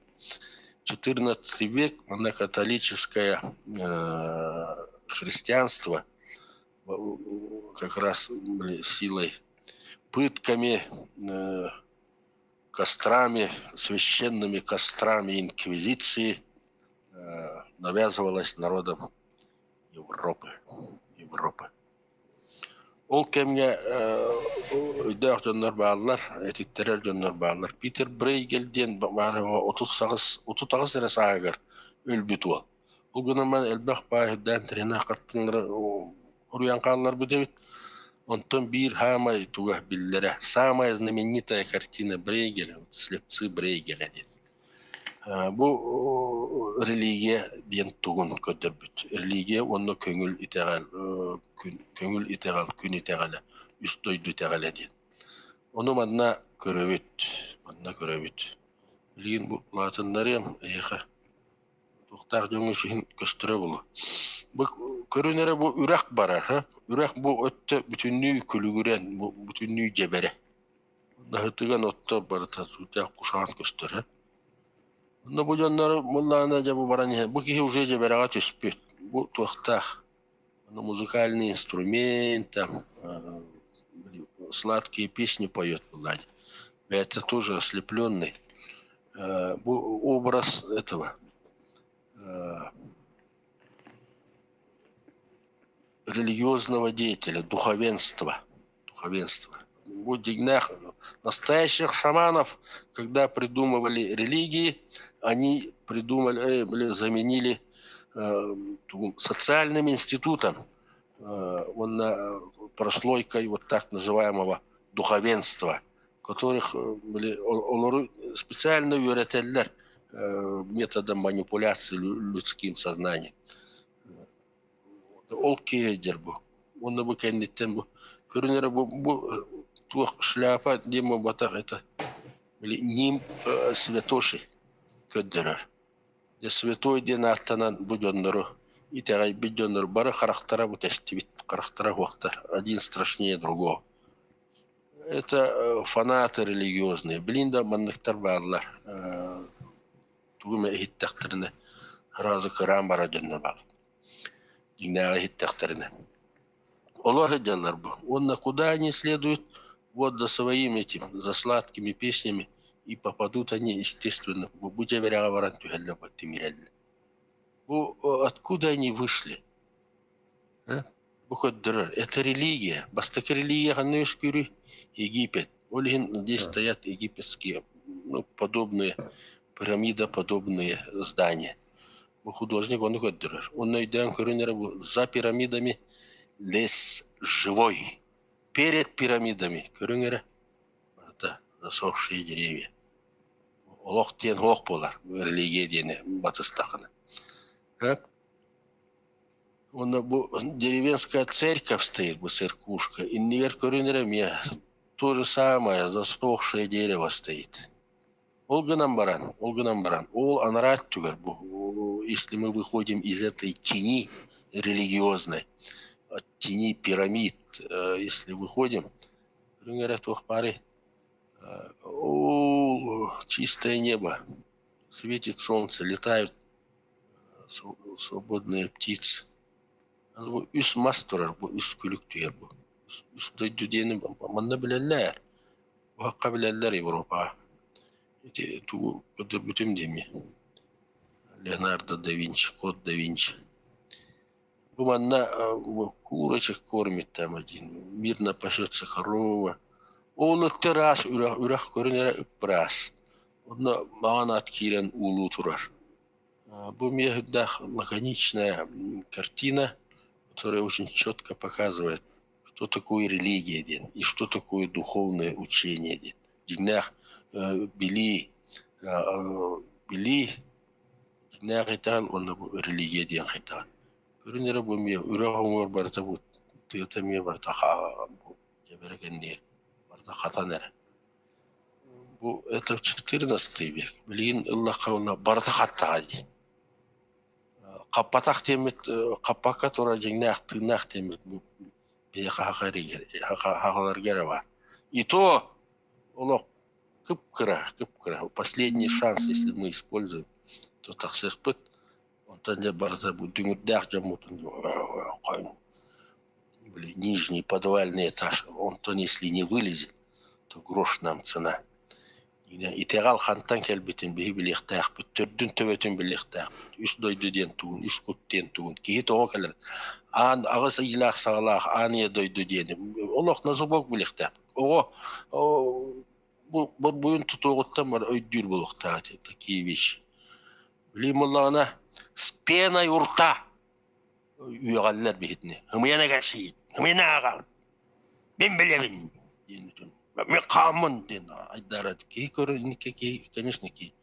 XIV век, манна католическое христианство как раз силой пытками, кострами, священными кострами инквизиции навязывалось народам Европы. Европы. Ол кэмҥэ өйдөөх дьоннор бааллар, этиттэрэр дьоннор бааллар. Питер Брейгель диэн баара 38 эрэ сааһыгар өлбүт уол. Ол гынан баран элбэх баай үрдээн тэринэ хартыналары уруйан хаалларбыт эбит. Онтон биир саамай туга биллэрэ, самая знаменитая картина Брейгеля, «Слепцы Брейгеля» диэн. Бу религия диэн тугун көрдөрбүт. Религия уонна көҥүл итэҕэл, көҥүл итэҕэл, күн итэҕэлэ, үс дойду итэҕэлэ диэн. Ону манна көрөбүт, манна көрөбүт. Билигин бу улаатыннарыам эһиэхэ туохтаах дьоҥҥо иһин көстөрө буолуо. Бу көрүн эрэ бу үрэх барар, үрэх бу өттө бүтүннүү күлүгүрэн, бу бүтүннүү дьэбэрэ. Наһытыган отто барыта сүрдээх кушаан көстөрө. Онно бу дьоннору мыллаана дьэ бу баран иһэн, бу киһи уже дьэбэрэҕэ түспүт. Бу туохтаах музыкальный инструмент, там сладкие песни поет Влади. Это тоже ослепленный. Бу образ этого религиозного деятеля, духовенства. Духовенства. Бу дьиҥнээх настоящих шаманов, когда придумывали религии, они придумали, заменили социальным институтом, уонна прослойкой вот так называемого духовенства, которых были олору специально үөрэтэллэр методом манипуляции людским сознанием. Ол киһи бу. Уонна бу кэнниттэн бу көрүн эрэ бу, бу туох шляпа диэн буолбатах это били нимб святоши көрдөрөр. Дьэ святой диэн ааттанан бу дьоннору итэҕэйбит дьоннор бары харахтара бу тэстибит, харахтара уохтар, один страшнее другого. Это фанаты религиозные. Билин да манныктар бааллар. Тугу эмэ иһиттэхтэринэ сразу кыраан барар дьоннор баар. Дьиҥнээҕи иһиттэхтэринэ. Олор сылдьаллар бу. Уонна куда они следуют? Вот за своим этим, за сладкими песнями и попадут они, естественно, бу дьэбэрэҕэ баран түһэллэр бу тимирэллэр. Бу откуда они вышли? Бу көрдөрөр. Это религия. Бастакы религия ханна үөскүүрүй? Египет. Ол иһин здесь стоят египетские, ну, подобные, пирамидоподобные здания. Бу художник ону көрдөрөр. Онно өйдөөн көрүн эрэ бу за пирамидами лес живой. Перед пирамидами көрүҥ эрэ барыта засохшие деревья. Олох диэн суох буолар религия диэни батыстахына. Уонна бу деревенская церковь стоит, бу церквушка. Иннигэр көрүн эрэ эмиэ то же самое, засохшее дерево стоит. Ол гынан баран, ол гынан баран, ол анараа өттүгэр бу, если мы выходим из этой тени религиозной, от тени пирамид, если выходим, көрүҥ эрэ туох баарый? Ол чистое небо, светит солнце, летают свободные птицы. Бу үс мас турар, бу үс күлүк түһэр бу. Үс дойду диэни манна билэллэр. Уһахха билэллэр Европаҕа. Ити тугу көрдөрбүтүм диэми. Леонардо да Винчи, код да Винчи. Бу манна курочек кормит там один, мирно пасется корова. Ол өттө ыраас үрэх, үрэх көрүн эрэ ып-ыраас. Онно маҥан ат киирэн уулуу турар. Бу эмиэ лаконичная картина, которая очень четко показывает, что такое религия диэн и что такое духовное учение диэн. Дьиҥнээх билии. Билии дьиҥнээх итэҕэл уонна бу религия диэн хайдаҕын. Көрүн эрэ бу эмиэ үрэх уҥуор барыта бу тыата эмиэ барыта бу дьэбэрэ кэнниэр барыта хатан эрэ. Бу это XIV век. Билигин ыллахха уонна барыта хаттаҕа дии. Хаппатах диэммит, хаппакка турар дьиҥнээх тыыннаах диэммит бу биһиэхэ сахаларга эрэ баар. И то олох кып-кыра, кып-кыра. Последний шанс, если мы используем, то тахсыахпыт. Онтон дьэ барыта бу дүҥүрдээх дьоммутун нижний подвальный этаж, онтон если не вылезет, то грош нам цена. Итэҕэл хантан кэлбитин биһи билиэхтээхпит, төрдүн төбөтүн билиэхтээхпит, үс дойду диэн тугун, үс кут диэн тугун, киһи тоҕо кэлэр, аан аҕыс ыйылаах саҕалаах аан ийэ дойду диэни олох на зубок билиэхтээхпит. Оҕо бу борбуйун тутуоҕуттан бары өйдүүр буолуохтаах этэ такие вещи. Билигин буоллаҕына с пеной у рта үөҕэллэр биһитини. Ымыйана кэпсиит, ымыйана ааҕаҕыт, мин билэбин диэн мин хааммын диэн айдаарар. Киһи көрөр инникке киһи, конечно, киһи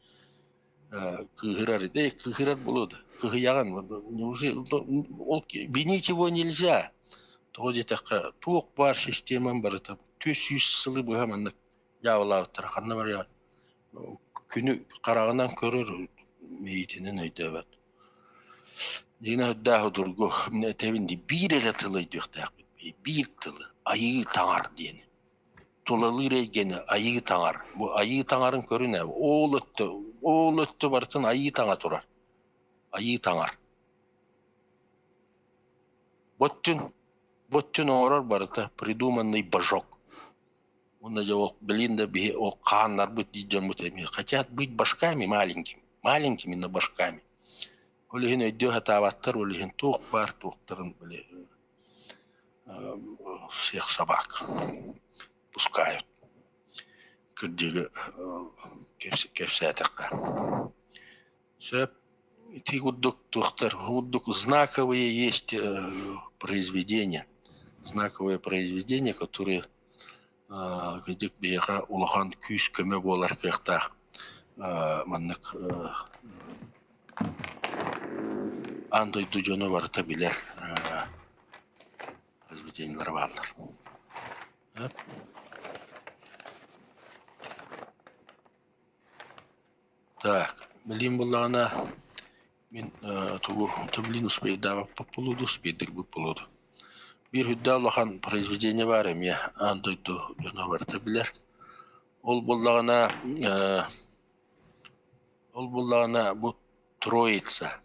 кыыһырар. Да кыыһырар буолуо да, кыһыйаҕын. Ол винить его нельзя. Тоҕо диэтэххэ, туох баар системам барыта 400 сылы быһа маннык дьаабылаабыттара ханна барыа күнү хараҕынан көрөр мэйиитинэн өйдөөбөт. Дьиҥэ үрдээх удургу мин этэбин дии биир эрэ тылы өйдүөхтээхпит биир тылы айыы таҥар диэни. Тулалыыр эйгэни айыы таҥар. Бу айыы таҥарын көрүн ээ ол өттө ол өттө барытын айыы таҥа турар. Айыы таҥар. Боттүн боттүн оҥорор барыта придуманный божок. Уонна дьэ ол билин да биһи ол хааннарбыт дии дьоммут эмиэ хотят быть башками маленькими, маленькими, но башками. Ол иһин өйдүү сатаабаттар, ол иһин туох баар туохтарын били всех собак пускают. Кырдьыгы кэпсээтэххэ. Сөп. Ити курдук туохтар курдук знаковые есть произведения. Знаковые произведения, которые кырдьык биһиэхэ улахан күүс-көмө буолар кыахтаах маннык аан дойду дьоно барыта билэр произведениелара бааллар. Так, билим буллаҕына мин тугу блин успейдаабаппыт буолуо дуу, успейдырбыт буолуо дуу. Биир үрдээх улахан произведение баар эмиэ аан дойду дьоно барыта билэр. Ол буоллаҕына ол буоллаҕына бу Троица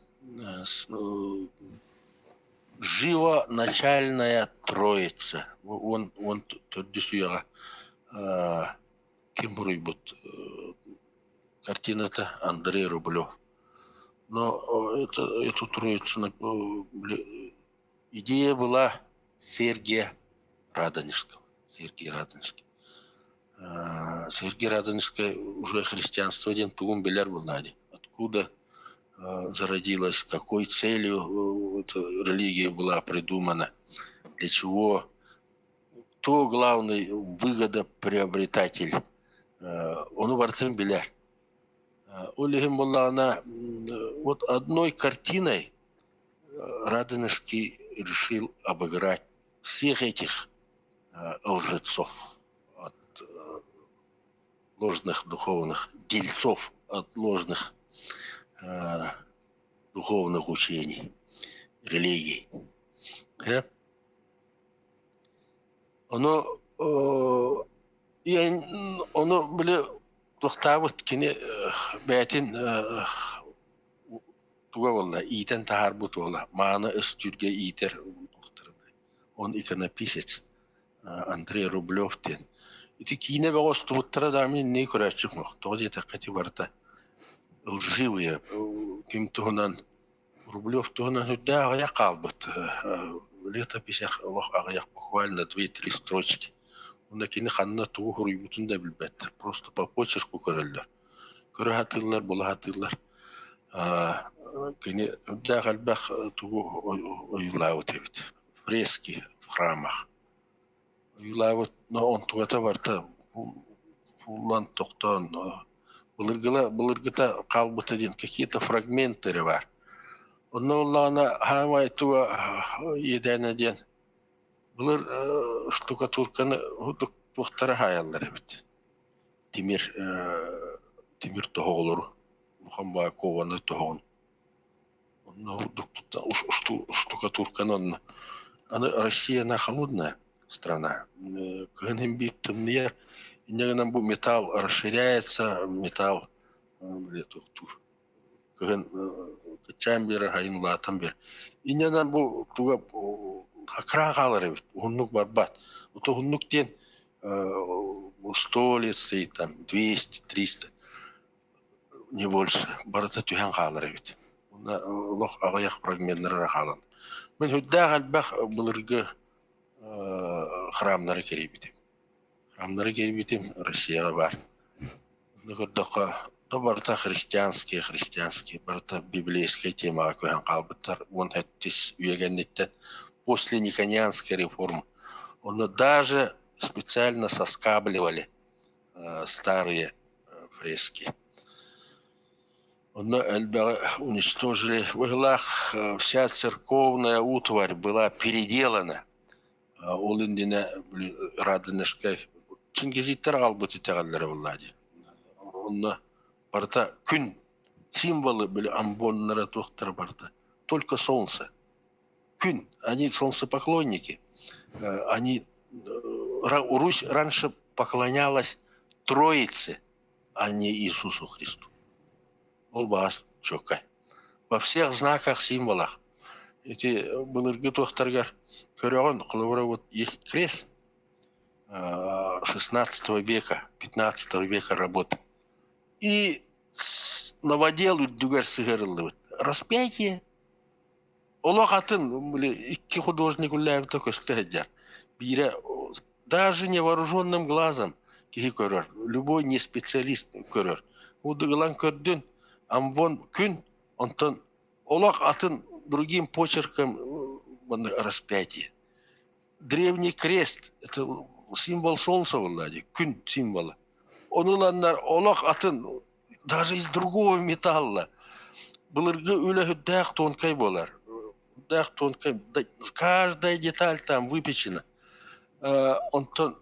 живоначальная Троица уон төрдүс үйэҕэ ким буруйбут картината Андрей Рублев. Но это, эту троицу идея была Сергия Радонежского. Сергий Радонежский. Сергий Радонежский уже христианство диэн тугун билэр буоллаа дии. Откуда зародилась, какой целью эта религия была придумана, для чего кто главный выгодоприобретатель, ону барытын билэр. Ол иһин буоллаҕына, вот одной картиной Радонежский решил обыграть всех этих лжецов от ложных духовных дельцов, от ложных духовных учений, религий. Ону ону били туохтаабыт кини бэйэтин туга буолла иитэн таһаарбыт уола мааны өстүүргэ иитэр он иконописец Андрей Рублев диэн. Ити киинэ бөҕө устубуттара да мин инники көрөөччүм суох. Тоҕо диэтэххэ ити барыта лживые ким туһунан Рублев туһунан сүрдээх аҕыйах хаалбыт. Летописях олох аҕыйах, буквально две-три строчки. Уонна кини ханна тугу суруйбутун да билбэттэр. Просто по почерку көрөллөр. Көрө сатыыллар, була сатыыллар. Кини сүрдээх элбэх тугу ойуулаабыт эбит. Фрески в храмах. Ойуулаабыт, но онтугата барыта кууллан, тохтоон. Былыргыла былыргыта хаалбыта диэн какие-то фрагменты эрэ баар. Онно буоллаҕына хаамай туга иэдээнэ диэн былыр штукатурканы туохтара хаайаллар эбит. Тимир тимир тоһоҕолору улахан баҕа кованый тоһоҕун Онно ордук штукатурканы онно. Аны Россия она холодная страна. Кыһын иһин биир тымныйар. Инньэ гынан бу металл расширяется, металл туохтуур. Кыһын кыччаан биэрэр, сайын улаатан биэрэр. Инньэ гынан бу туга акраан хаалар эбит, уһуннук барбат. Вот уһуннук диэн 100 лет стоит там, 200, 300 не больше барыта түһэн хаалар эбит. Уонна олох аҕыйах фрагменнар эрэ хаалан. Мин сүрдээх элбэх былыргы храмнары кэрийбитим. Храмнары кэрийбитим Россияҕа баар. Онно көрдөххө, то барыта христианские, христианские, барыта библейскай темаҕа көһөн хаалбыттар. 17 үйэ кэнниттэн после Никонианской реформы. Онно даже специально соскабливали старые фрески. Онно элбэҕи уничтожили. Быһылаах вся церковная утварь была переделана. Ол иннинэ Радонежскай Чингизиттэр аҕалбыт итэҕэллэрэ буолла дии. Онно барыта күн символы были амбоннара туохтара барыта. Только солнце. Күн. Они солнцепоклонники. Они Русь раньше поклонялась Троице, а не Иисусу Христу. Ол баас чуоккай. Во всех знаках, символах. Эти былыргы туохтаргар көрөҕүн, холобура вот есть крест XVI века, XV века работы. И новодел үрдүгэр сыһыарыллыбыт. Распятие Олох атын, били, икки художник үллээбитэ көстө сылдьар. Биирэ даже невооруженным глазом киһи көрөр, любой не специалист көрөр. Удыгылан көрдүн, амбон күн, онтон олох атын другим почерком распятие. Древний крест, это символ солнца буолла дии, күн символа. Ону ыланнар олох атын, даже из другого металла. Былыргы үлэ үрдээх тонкай буолар. Үрдээх тонкай, каждая деталь там выпечена. Онтон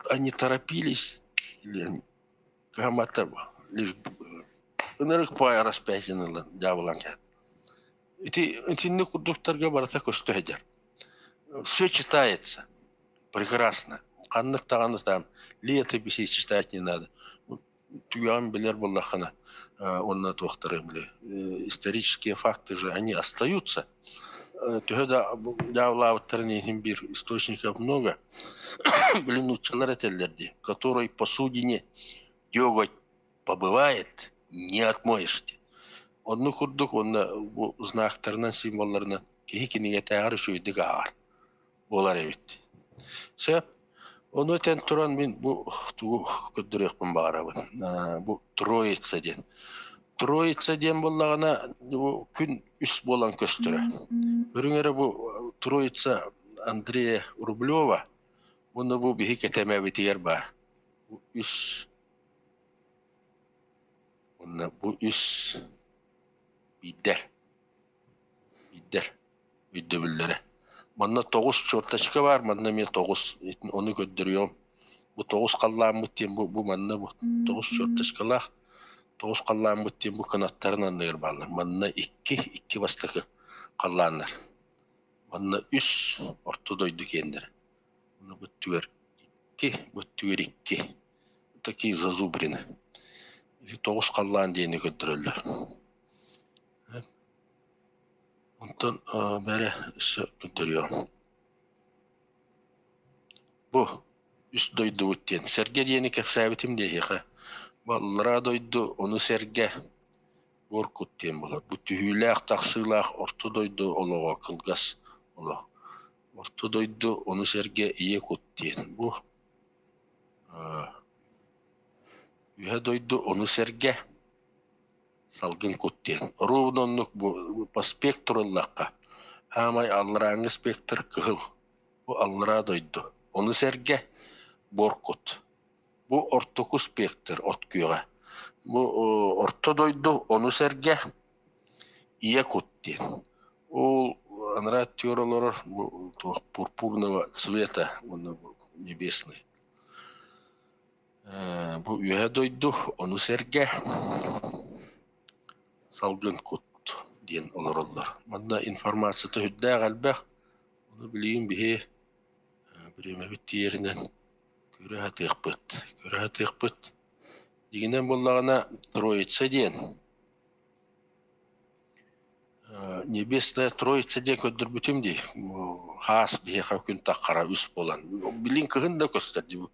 они торопились, или кыһамматтар лишь ынырык паай распятие ылан дьаабылаан Ити итинник курдуктарга барыта көстө сылдьар. Все читается прекрасно. Ханнык даҕаны там летописи читать не надо. Түгэҕин билэр буоллаххына уонна туохтары били исторические факты же они остаются. Төһө да дьаабылаабыттарын иһин биир источников много. Блин, нууччалар этэллэр дии, который посудине деготь побывает, не отмоешь. Оннук курдук уонна бу знактарынан, символларынан киһи кинигэтээҕэр үчүгэйдик ааҕар буолар эбит. Сөп. Ону этэн туран мин бу тугу көрдөрүөхпүн баҕарабын. Бу Троица диэн. Троица диэн буоллаҕына бу күн үс буолан көстөрө. Көрүҥ эрэ бу Троица Андрея Рублева уонна бу биһи кэтэмэбитигэр баар. Бу үс Уонна бу үс биирдэр, биирдэр өйдөбүллэрэ. Манна тоҕус черточка баар, манна эмиэ тоҕус. Ону көрдөрүөм. Бу тоҕус халлааммыт диэн бу, бу манна бу тоҕус черточкалаах тоҕус халлааммыт диэн бу кынаттарын анныгар бааллар. Манна икки, икки бастакы халлааннар. Манна үс орто дойду киэннэрэ. Уонна бу өттүгэр икки, бу өттүгэр икки. Такие зазубрины. Ити тоҕус халлаан диэни көрдөрөллөр. Онтон бэрэ өссө көрдөрүөҕүм. Бу үс дойдубут диэн. Сэргэ диэни кэпсээбитим диэһиэхэ. Бу аллараа дойду, ону сэргэ буор кут диэн буолар. Бу түһүүлээх, тахсыылаах орто дойду олоҕо кылгас олох. Орто дойду, ону сэргэ ийэ кут диэн. Бу Үһэ дойду ону сэргэ салгын кут диэн. Ровно оннук бу по спектру ыллахха, хаамай алларааҥҥы спектр кыһыл, бу аллараа дойду. Ону сэргэ буор кут. Бу ортоку спектр от күөҕэ. Бу орто дойду ону сэргэ ийэ кут диэн. Ол анараа өттүгэр олорор бу туох пурпурного цвета уонна бу небесный. Бу үөһэ дойду ону сэргэ салгын кут диэн олороллор. Манна информацията сүрдээх элбэх. Ону билигин биһи бириэмэбит тиийэринэн көрө сатыахпыт. Көрө сатыахпыт. Дьиҥинэн буоллаҕына Троица диэн Небесная Троица диэн көрдөрбүтүм дии. Хаас биһиэхэ күн таххара үс буолан. Билин кыһын да көстөр дии.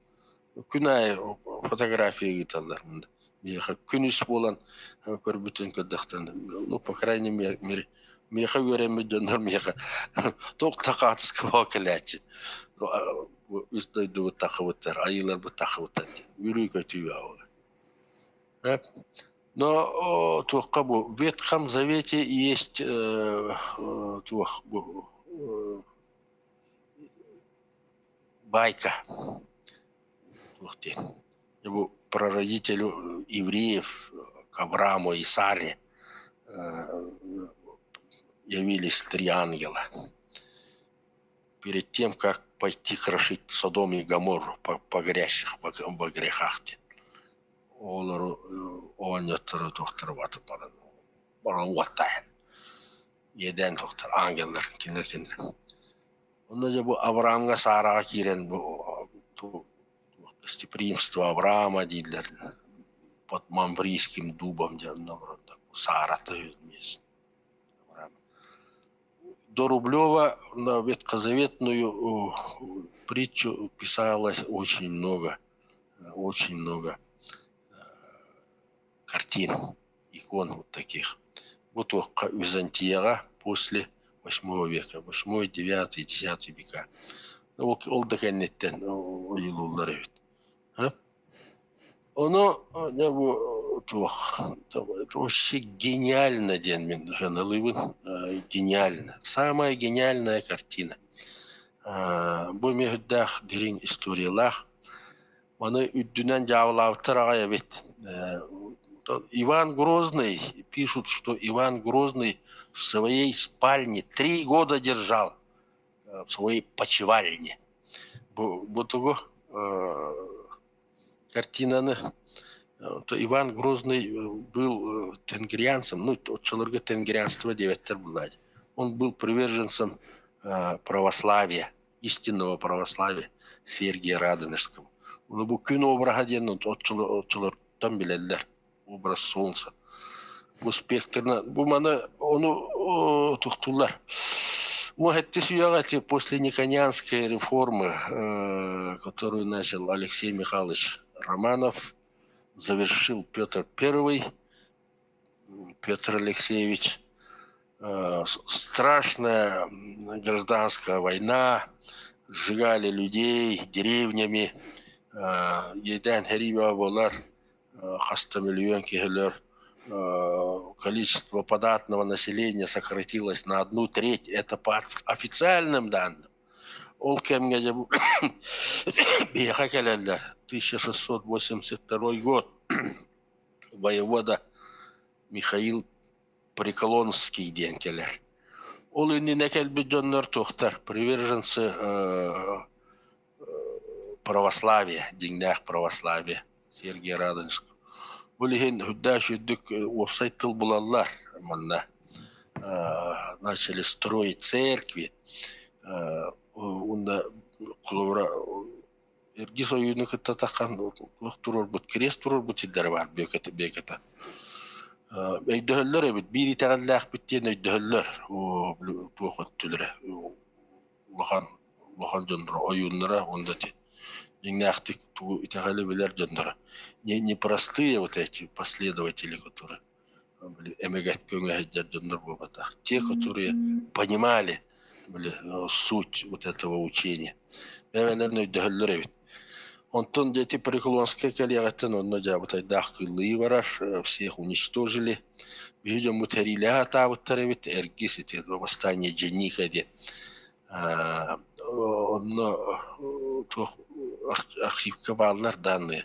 Күн аайы фотография ыыталлар. Миэхэ күн үс буолан көрбүтүн көрдөхтөн, ну, по крайней мере, миэхэ үөрэммит дьоннор миэхэ туох да хаатыска кэлээччи. Үс дойдубут тахыбыттар, айыыларбыт тахыбыттар диэн. Үөрүү-көтүү ол. Но туохха бу в Ветхом Завете есть туох бу байка туох диэн бу прародителю евреев к Аврааму и Саре явились три ангела перед тем, как пойти крошить Содом и Гоморру погрязших во грехах диэн. Оҕолору оҕонньоттору туохтара батып баран баран уоттаһан иэдээн туохтар ангеллар кинилэр кинилэр. Онно дьэ бу Авраамҥа Саараҕа киирэн бу гостеприимство Авраама дииллэр под Мамврийским дубом диэн онно олороннор Саарата До Рублева на ветхозаветную притчу писалось очень много картин, икон вот таких. Вот Византияҕа после восьмого века, восьмой, девятый, десятый века. Ол да кэнниттэн ойуулууллар эбит. Ону дьэ бу туох это вообще гениально диэн мин сыаналыыбын. Гениально. Самая гениальная картина. Бу эмиэ сүрдээх дириҥ историялаах. Маны үрдүнэн дьаабылаабыттар аҕай эбит. Иван Грозный, пишут, что Иван Грозный в своей спальне 3 года держал в своей почивальне. Бу, бу тугу картинаны то Иван Грозный был тенгрианцем, ну, оччолорго тенгрианство диэбэттэр буоллаҕа. Он был приверженцем православия, истинного православия Сергия Радонежского. Ну, бу күн обраһа диэн оччолортон билэллэр. Образ солнца. Бу спектрна, бу маны ону тухтулар. Уһэттис үйэҕэ после Никонианской реформы, которую начал Алексей Михайлович Романов, завершил Петр I, Петр Алексеевич. Страшная гражданская война, сжигали людей деревнями, иэдээн сэрии буолар, хас да миллион киһилэр количество податного населения сократилось на одну треть. Это по официальным данным. Ол кэмҥэ дьэ биһиэхэ кэлэллэр 1682 год воевода Михаил Приколонский диэн кэлэр. Ол иннинэ кэлбит дьоннор туохтар приверженцы православия, дьиҥнээх православие Сергий Радонежского. Ол иһин үрдээх үрдүк уопсай тыл булаллар манна. Начали строить церкви. Уонна холобура Эргис ойууну кытта таххан туох туруорбут, крест туруорбут сирдэрэ баар бүөкэтэ биэкэтэ. Өйдөһөллөр эбит, биир итэҕэллээхпит диэн өйдөһөллөр туох өттүлэрэ улахан улахан дьонноро ойууннара уонна ити дьиҥнээхтик тугу итэҕэли билэр дьонноро не непростые вот эти последователи, которые эмэгэт көҥө сылдьар дьоннор буолбатах, те, которые понимали били суть вот этого учения, бэйэлэрин өйдөһөллөр эбит. Онтон дети Преклонская кэлиэҕиттэн онно дьаабытайдаах кыыллыы барар, всех уничтожили. Биһи дьоммут сэриилэһэ сатаабыттар эбит, Эргис ити восстание Дженика диэн. Онно туох архивка бааллар данные.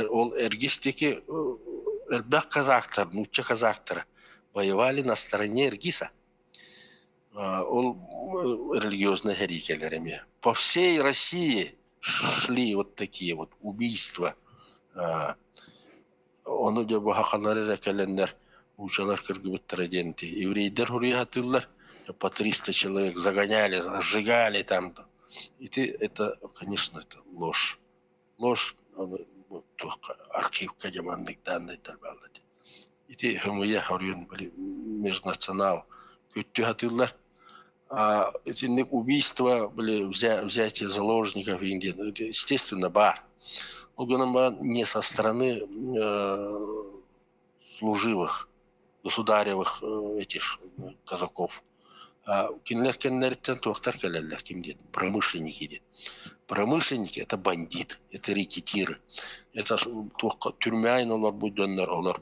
Ол Эргис диэки. Элбэх казактар, нуучча казактара воевали на стороне Иргиса. Ол религиозная сэрии эмиэ. По всей России шли вот такие вот убийства. Ону дьэ бу сахалар эрэ кэлэннэр нууччалар кыргыбыттара диэн еврейдэр суруйа сатыыллар по 300 человек загоняли, сжигали там. Ити это, конечно, это ложь. Ложь туохха архивка дьэ маннык дааннайдар бааллар Ити хомуйа хоруйун били межнационал күттүү сатыыллар. А итинник убийство, были взятие заложников диэн, естественно, баар. Ол гынан баран не со стороны служивых, государевых этих казаков. Кинилэр кэннилэриттэн туохтар кэлэллэр ким диэн промышленники диэн. Промышленники это бандит, это рэкетиры. Это туохха түрмээн олорбут дьоннор олор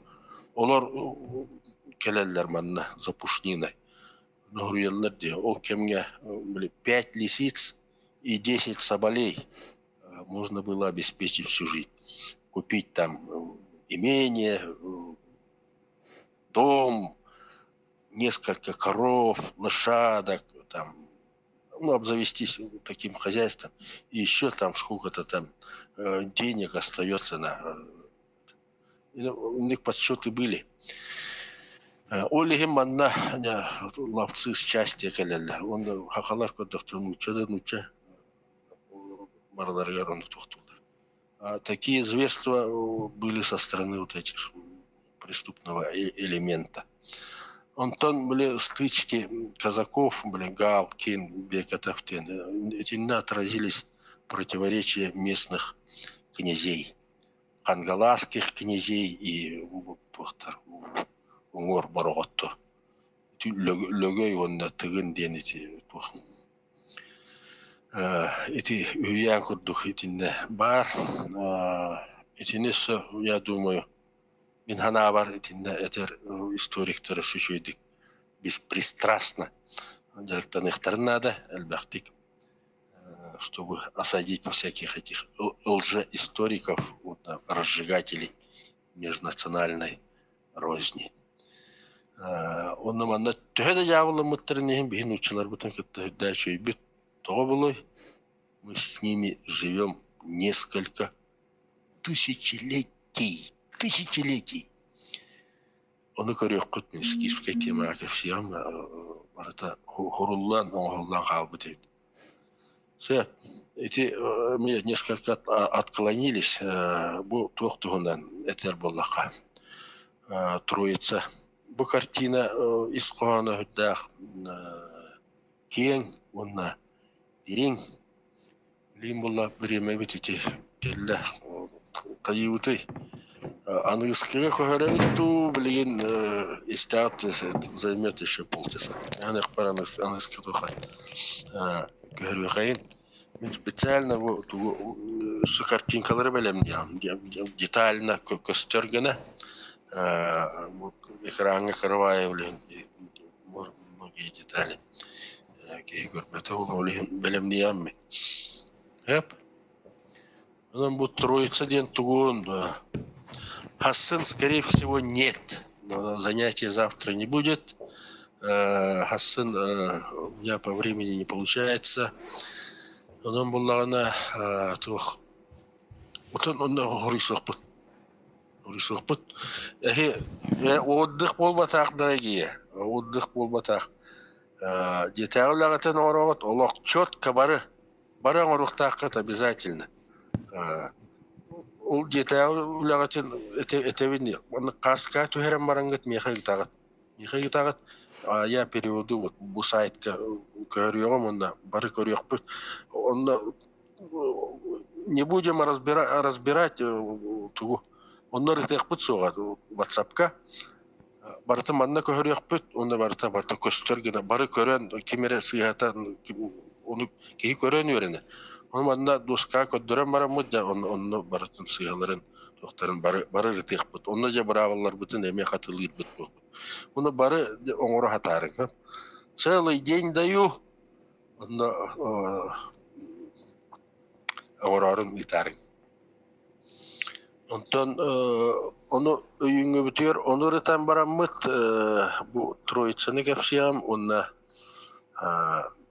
олор кэлэллэр манна за пушниной. Ноһуруйаллар дии. Ол кэмҥэ били пять лисиц и 10 соболей можно было обеспечить всю жизнь. Купить там имение, дом, несколько коров, лошадок, там, ну, обзавестись таким хозяйством, и еще там сколько-то там денег остается на... У них подсчеты были. Ол иһин манна ловцы счастья кэлэллэр. Уонна хахалар көрдөхтөр нуучча да нуучча барыларыгар ону туохтууллар. Такие зверства были со стороны вот этих преступного элемента. Онтон были стычки казаков, были Галкин, Бекетов, итиннэ отразились противоречия местных князей. Кангаласских князей и туохтар уҥуор Бороҕоттор. Лөгөй уонна Тыгын диэн ити туох ити үһүйээн курдук итиннэ баар. Итини я думаю, мин санаабар итиннэ этэр историктары үчүгэйдик беспристрастно дьарыктаныахтарын наада элбэхтик, чтобы осадить всяких этих лжеисториков, разжигателей межнациональной розни. Онно манна төһө да дьаабыламмыттарын иһин биһи нууччаларбытын кытта үрдээ үчүгэйбит. Тоҕо буолуой? Мы с ними живем несколько тысячелетий. Тысячелетий. Ону көрүөххүт мин скифскэй темаҕа кэпсиэҕим барыта хуруллан, оҥоһуллан хаалбыт эбит. Все, эти мы несколько отклонились. Бу туох туһунан этэр буоллахха. Троица. Бу картина ис хоһооно үрдээх киэҥ уонна дириҥ. Билигин буолла бириэмэбит ити кэллэ. Хайыыбытый? Аныгыскыга көһөрөбүт дуу, билигин истэҕит займет еще полчаса. Аныахпар аныгыскы туха көһөрүөхэйин. Мин специально бу тугу картинкалары бэлэмниэҕим детально көстөр гына экраҥҥа кырабаайа билигин многие детали киһи көрбөтө ол иһин бэлэмниэҕим мин. Эп Онон бу Троица диэн тугун Хассын, скорее всего, нет. Но занятия завтра не будет. Хассын у меня по времени не получается. Онон буллаҕына туох отон онно хоруйсуохпут. Хоруйсуохпут. Эһи отдых буолбатах, дорогие. Отдых буолбатах. Дьиэтээҕи үлэҕитин оҥороҕут олох четко бары бары оҥоруохтааххыт обязательно. Ол дьиэтээҕи үлэҕитин этэбин маннык хааска түһэрэн бараҥҥыт миэхэ ыытаҕыт. Миэхэ ыытаҕыт, я переведу вот бу сайтка көрүөҕүм уонна бары көрүөхпүт. Онно не будем разбирать тугу. Онно ырытыахпыт суоҕа WhatsApp-ка. Барыта манна көһөрүөхпүт уонна барыта барыта көстөр гына бары көрөн ким эрэ сыыһата ону киһи көрөн үөрэнэр. Ону манна дуоскаҕа көрдөрөн бараммыт дьэ онно барытын сыыһаларын туохтарын бары бары ырытыахпыт. Онно дьэ быраабылларбытын эмиэ хатылыырбыт буолбут. Ону бары оҥоро сатаарыҥ. Целый день даю онно оҥороорун ыытаарыҥ. Онтон ону өйүүҥҥүбүтүгэр ону ырытан бараммыт бу Троицаны кэпсиэҕим уонна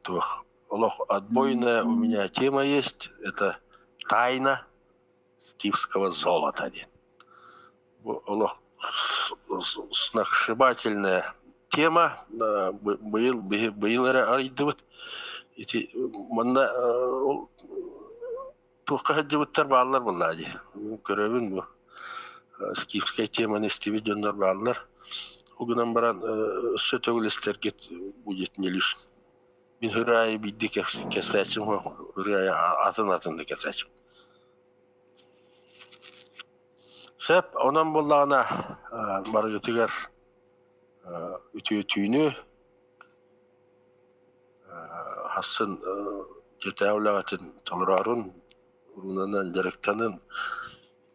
туох олох отбойная у меня тема есть, это тайна скифского золота диэн. Бу олох сногсшибательная тема быйыл быйыл эрэ арыйдыбыт. Ити манна ол Туохха сылдьыбыттар бааллар буоллаа дии. Көрөбүн бу скифскэй теманы истибит дьоннор бааллар. Ол гынан баран өссө төгүл истэргит будет не лишь. Мин ырыа биирдэ кэпсээччим ырыа атын-атын да кэпсээччим. Сөп, онон буоллаҕына барыгытыгар үтүө түүнү Хассын дьиэтээҕи үлэҕитин толороорун, уруунанан дьарыктанын.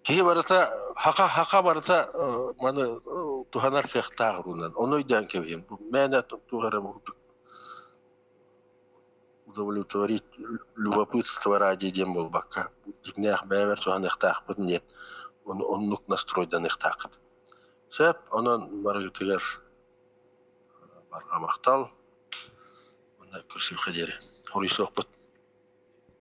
Киһи барыта хака хака барыта маны туһанар кыахтаах уруунан. Ону өйдөөн кэбиһин. Бу мээнэ туох эрэ курдук удовлетворить любопытство ради диэн буолбакка, дьиҥнээх бэйэбэр туһаныахтаахпын диэн оннук настройданыахтааххыт. Сөп, онон барыгытыгар барҕа махтал. Уонна көрсүөххэ диэри. Хоруйсуохпут.